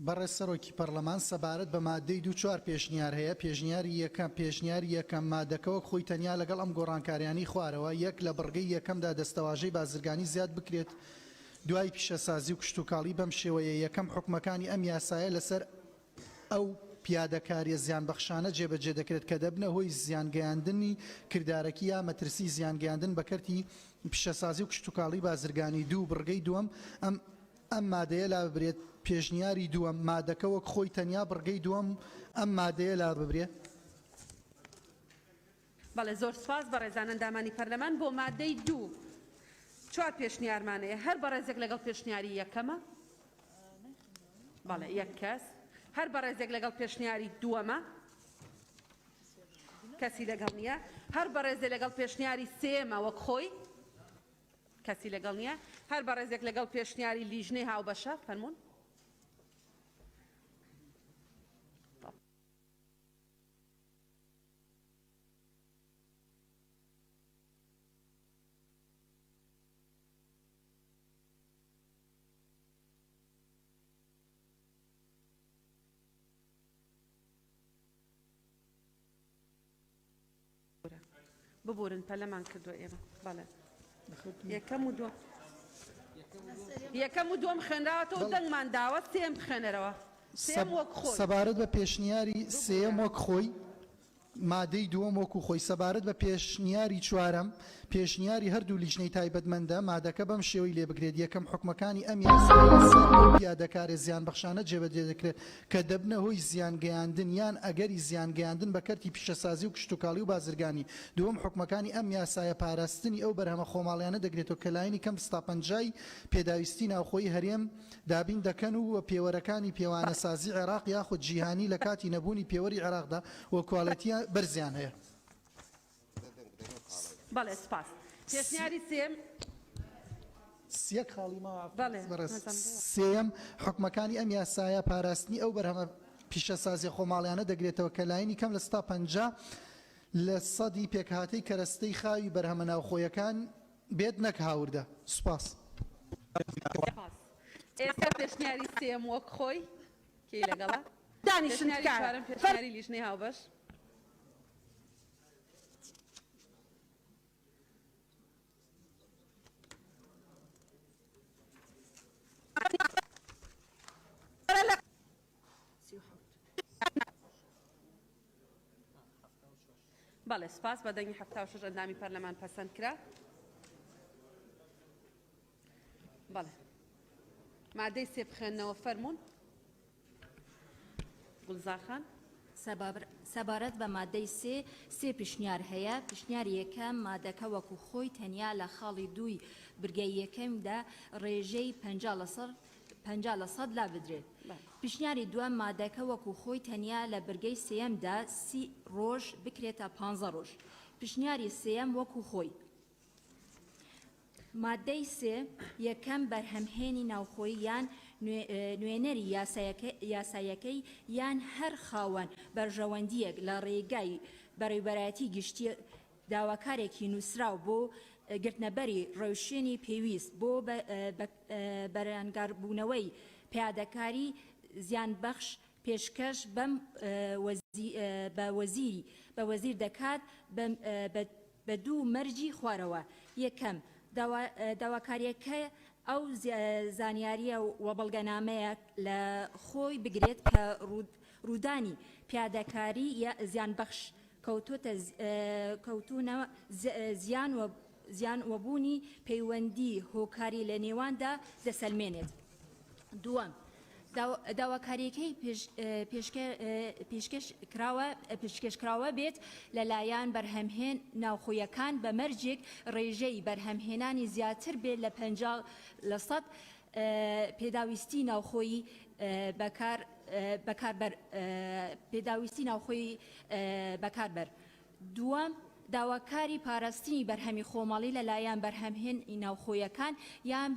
بەڕێز سەرۆکی پەڕلەمان سەبارەت بە ماددەی دوو چوار پێشنیار هەیە، پێشنیاری یەکەم، پێشنیاری یەکەم، مادەکە وەک خۆی تەنیا لەگەڵ ئەم گۆڕانکاریانەی خوارەوە، یەک لە بڕگەی یەکەمدا دەستەواژەی بازرگانی زیاد بکرێت دوای پیشەسازی و کشتوکاڵی بەم شێوەیە، یەکەم، حوکمەکانی ئەم یاسایە لەسەر ئەو پیادەکاریە زیانبەخشانە جێبەجێ دەکرێت کە دەبنە هۆی زیانگەیاندنی کردارەکی یا مەترسی زیانگەیاندن بە کەرتی پیشەسازی و کشتوکاڵی بازرگانی دوو بڕگەی دووەم ئەم ئەم مادەیە لاببرێت پێشنیاری دووەم مادەکە وەک خۆی تەنیا بڕگەی دووەم ئەم مادەیە لاببرێ. بەڵێ زۆر سوپاس بەڕێزان ئەندامانی پەرلەمان بۆ مادەی دوو چوار پێشنیارمان هەیە هەر بەڕێزێک لەگەڵ پێشنیاری یەکەمە بەڵێ یەک کەس هەر بەڕێزێک لەگەڵ پێشنیاری دووەمە کەسی لەگەڵ نییە هەر بەڕێزێ لەگەڵ پێشنیاری سێمە وەک خۆی کەسی لەگەڵ نییە هەر بەڕێزێک لەگەڵ پێشنیاری لیژنەی هاوبەشە فەرمونون ببورن پەلەمان کردووە ئێمە بەڵێ یەکەم و دووەم یەکەم و دووەم خوێنراوەتەوە دەنگمان داوە سێم بخوێنەرەوە سێم وەک خۆی. سەبارەت بە پێشنیاری سێیەم وەک خۆی، مادەی دووەم وەکو خۆی، سەبارەت بە پێشنیاری چوارەم، پێشنیاری هەردوو لیژنەی تایبەتمەندە، مادەکە بەم شێوەی لێ بکرێت، یەکەم، حوکمەکانی ئەم یاسایە لەسەر ئەو پیادەکارە زیانبەخشانە جێبەجێ دەکرێت کە دەبنە هۆی زیانگەیاندن یان ئەگەری زیانگەیاندن بە کەرتی پیشەسازی و کشتوکاڵی و بازرگانی. دووەم، حوکمەکانی ئەم یاسایە پاراستنی ئەو بەرهەمە خۆماڵیانە دەگرێتەوە کە لایەنی کەم ستا پەنجای پێداویستی ناوخۆیی هەرێم دابین دەکەن و پێوەرەکانی پێوانەسازی عێراق یاخود جیهانی لە کاتی نەبوونی پێوەری عێراقدا و کوالێتیی بەرزیان هەیە. بەڵێ سوپاس. پێشنیاری سێیەم. یەک خاڵی ماوە بەڕێز. سێیەم، حوکمەکانی ئەم یاسایە پاراستنی ئەو بەرهەمە پیشەسازیە خۆماڵیانە دەگرێتەوە کە لایەنی کەم لە سەتا 50 لە سەدی پێکهاتەی کەرەستەی خاوی بەرهەمە ناوخۆیەکان بێت نەک هاوردە. سوپاس. سوپاس. ئێستا پێشنیاری سێیەم وەک خۆی کێی لەگەڵە؟ دانیشن پێشنیاری تکایە. چوارەم پێشنیاری لیژنەی هاوبەش. بەڵێ سوپاس بە دەنگی 76 ئەندامی پەرلەمان پەسەند کرا. بەڵێ مادەی سێ بخوێنەوە فەرموون گوڵزار خان. سەبارەت بە مادەی سێ، سێ پیشنیار هەیە، پیشنیاری یەکەم، مادەکە وەکو خۆی تەنیا لە خاڵی دووی برگەی یەکەمدا ڕێژەی 50 لەسەر 50 لە سەد لابدرێت. پیشنیاری دووەم، مادەکە وەکو خۆی تەنیا لە برگەی سێیەمدا سی ڕۆژ بکرێتە پانزە ڕۆژ. پیشنیاری سێیەم وەکو خۆی. ماددەی سێ، یەکەم، بەرهەمهێنی ناوخۆیی یان نوێنەری یاساییەکەی یان هەر خاوەن بەرژەوەندییەک لە ڕێگای بەڕێوبەرایەتی گشتی داواکارێکی نووسراو بۆ گرتنەبەری ڕێوشوێنی پێویست بۆ بەرەنگاربوونەوەی پیادەکاری زیانبەخش پێشکەش بەم بە وەزیر دەکات بە دوو مەرجی خوارەوە، یەکەم، داواکارییەکە ئەو زانیاری و بەڵگەنامەیە لە خۆی بگرێت کە ڕوودانی پیادەکاری زیانبەخش کەوتوونە زیان و بوونی پەیوەندی هۆکاری لە نێواندا دەسەلمێنێت. دووەم، داواکارییەکەی پێشکەشکراوە بێت لەلایەن بەرهەمهێن ناوخۆیەکان بە مەرجێک ڕێژەی بەرهەمهێنانی زیاتر بێت لە 50 لە سەد پێداویستی ناوخۆیی بەکاربەر. دووەم، داواکاری پاراستنی بەرهەمی خۆماڵی لەلایەن بەرهەمهێن ناوخۆیەکان یان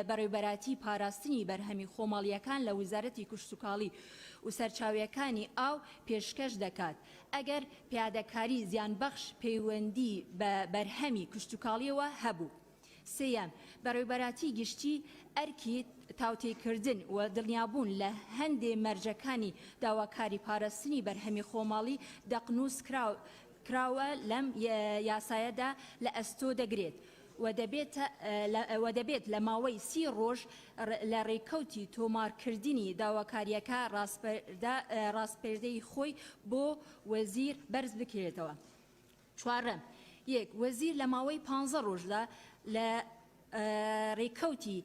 بەڕێوبەرایەتی پاراستنی بەرهەمی خۆماڵییەکان لە وەزارەتی کشتوکاڵی و. و سەرچاویەکانی ئاو پێشکەش دەکات ئەگەر پیادەکاری زیانبەخش پەیوەندی بە بەرهەمی کشتوکاڵیەوە هەبوو. سێیەم، بەڕێوبەراتی گشتی ئەرکی تاوتێکردن و دڵنیابوون لە هەندێ مەرجەکانی داواکاری پاراستنی بەرهەمی خۆماڵی دەقنووس کراوە لەم یاسایەدا لە ئەستۆ دەگرێت و دەبێت لە ماوەی سی ڕۆژ لە ڕێکەوتی تۆمارکردنی داواکارییەکە ڕاسپێردەی خۆی بۆ وەزیر بەرز بکرێتەوە. چوارەم، یەک، وەزیر لە ماوەی پانزە ڕۆژدا لە ڕێکەوتی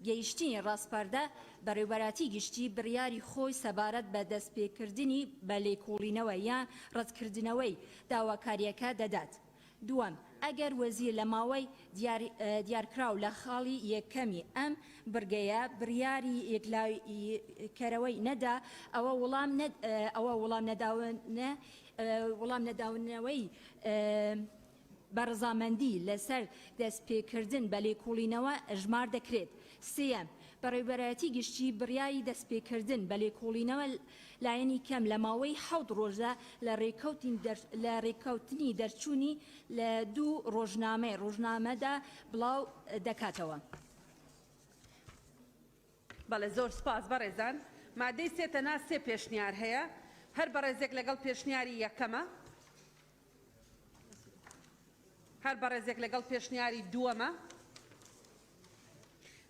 گەیشتنی ڕاسپاردە بەڕێوبەراتی گشتی بڕیاری خۆی سەبارەت بە دەستپێکردنی بە لێکۆڵینەوە یان ڕەتکردنەوەی داواکارییەکە دەدات. دووەم، ئەگەر وەزیر لە ماوەی دیارکراو لە خاڵی یەکەمی ئەم بڕگەیە بڕیاری یەکلاییکەرەوەی نەدا، ئەوە وەڵام نەداونەوەی بە ڕەزامەندی لەسەر دەستپێکردن بە لێکۆڵینەوە ئەژمار دەکرێت. سێیەم، بەڕێوەبەرایەتی گشتی بڕیاری دەستپێکردن بە لێکۆڵینەوە لایەنی کەم لە ماوەی حەوت ڕۆژدا لە ڕێککەوتنی دەرچوونی لە دوو ڕۆژنامەی ڕۆژنامەدا بڵاو دەکاتەوە. بەڵێ زۆر سوپاس بەڕێزان. مادەی سێ تەنها سێ پێشنیار هەیە. هەر بەڕێزێک لەگەڵ پێشنیاری یەکەمە. هەر بەڕێزێک لەگەڵ پێشنیاری دووەمە.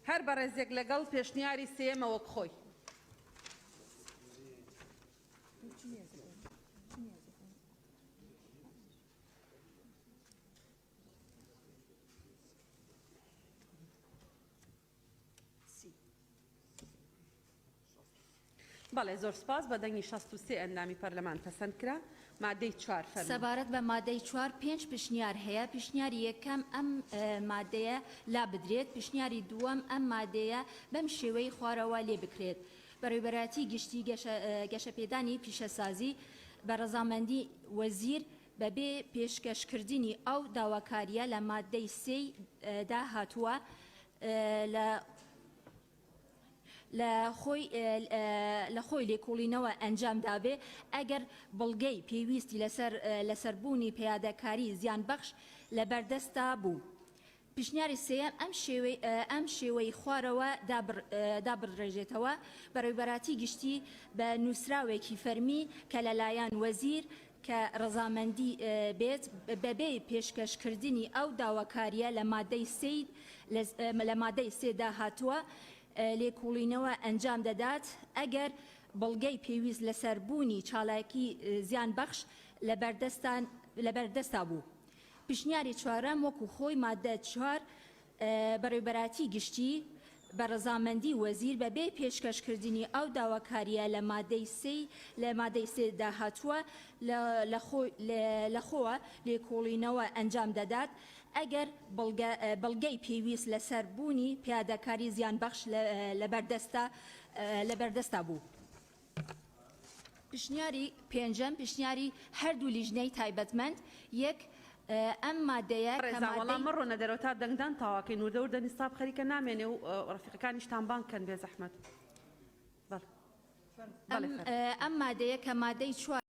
هەر بەڕێزێک لەگەڵ پێشنیاری سێیەمە وەک خۆی. بەڵێ زۆر سپاس بە دەنگی 63 ئەندامی پەرلەمان پەسەند کرا. مادەی چوار فەرموو. سەبارەت بە مادەی چوار پێنج پشنیار هەیە، پشنیاری یەکەم ئەم مادەیە لابدرێت، پشنیاری دووەم ئەم مادەیە بەم شێوەی خوارەوە لێ بکرێت، بەڕێوبەرایەتی گشتی گەشەپێدانی پیشەسازی بە ڕەزامەندی وەزیر بەبێ پێشکەشکردنی ئەو داواکارییە لە مادەی سێی دا هاتووە لە لە خۆی لە خۆی لێکۆڵینەوە ئەنجام دابێ ئەگەر بەڵگەی پێویستی لەسەر لەسەر بوونی پیادەکاری زیانبەخش لە بەردەستا بوو. پیشنیاری سێیەم ئەم شێوەی ئەم شێوەی خوارەوە دابڕێژێتەوە، بەڕێوبەراتی گشتی بە نووسراوێکی فەرمی کە لەلایەن وەزیر کە ڕەزامەندی بێت بەبێ پێشکەشکردنی ئەو داواکارییە لە مادەی سێی لە مادەی سێدا هاتووە لێکوڵینەوە ئەنجام دەدات ئەگەر بەڵگەی پێویست لەسەر بوونی چالاکی زیانبەخش لەبەردەستا بوو. پیشنیاری چوارەم وەکو خۆی مادە چوار بەڕێوبەرایەتی گشتی بە ڕەزامەندی وەزیر بە بێ پێشکەش کردنی ئەو داواکاریە لە مادەی سێی لە مادەی سێ دا هاتووە لە خۆوە لێکۆڵینەوە ئەنجام دەدات ئەگەر بەڵگەی پێویست لەسەر بوونی پیادەکاری زیانبەخش لەبەردەستا بوو. پیشنیاری پێنجەم، پیشنیاری هەردوو لیژنەی تایبەتمەند، یەک ئەم مادەیە کە بەڕێزان وەڵا مادەی. مەڕۆنە دەرەوە تا دەنگدان تەواوکەین وردە وردە نیساب خەریکە نامێنێ و ڕەفیقەکانیشتان بانگ کەن بێزەحمەت بەڵێ بەڵێ ئەم فەرموو. ئەم مادەیە کە مادەی چوار.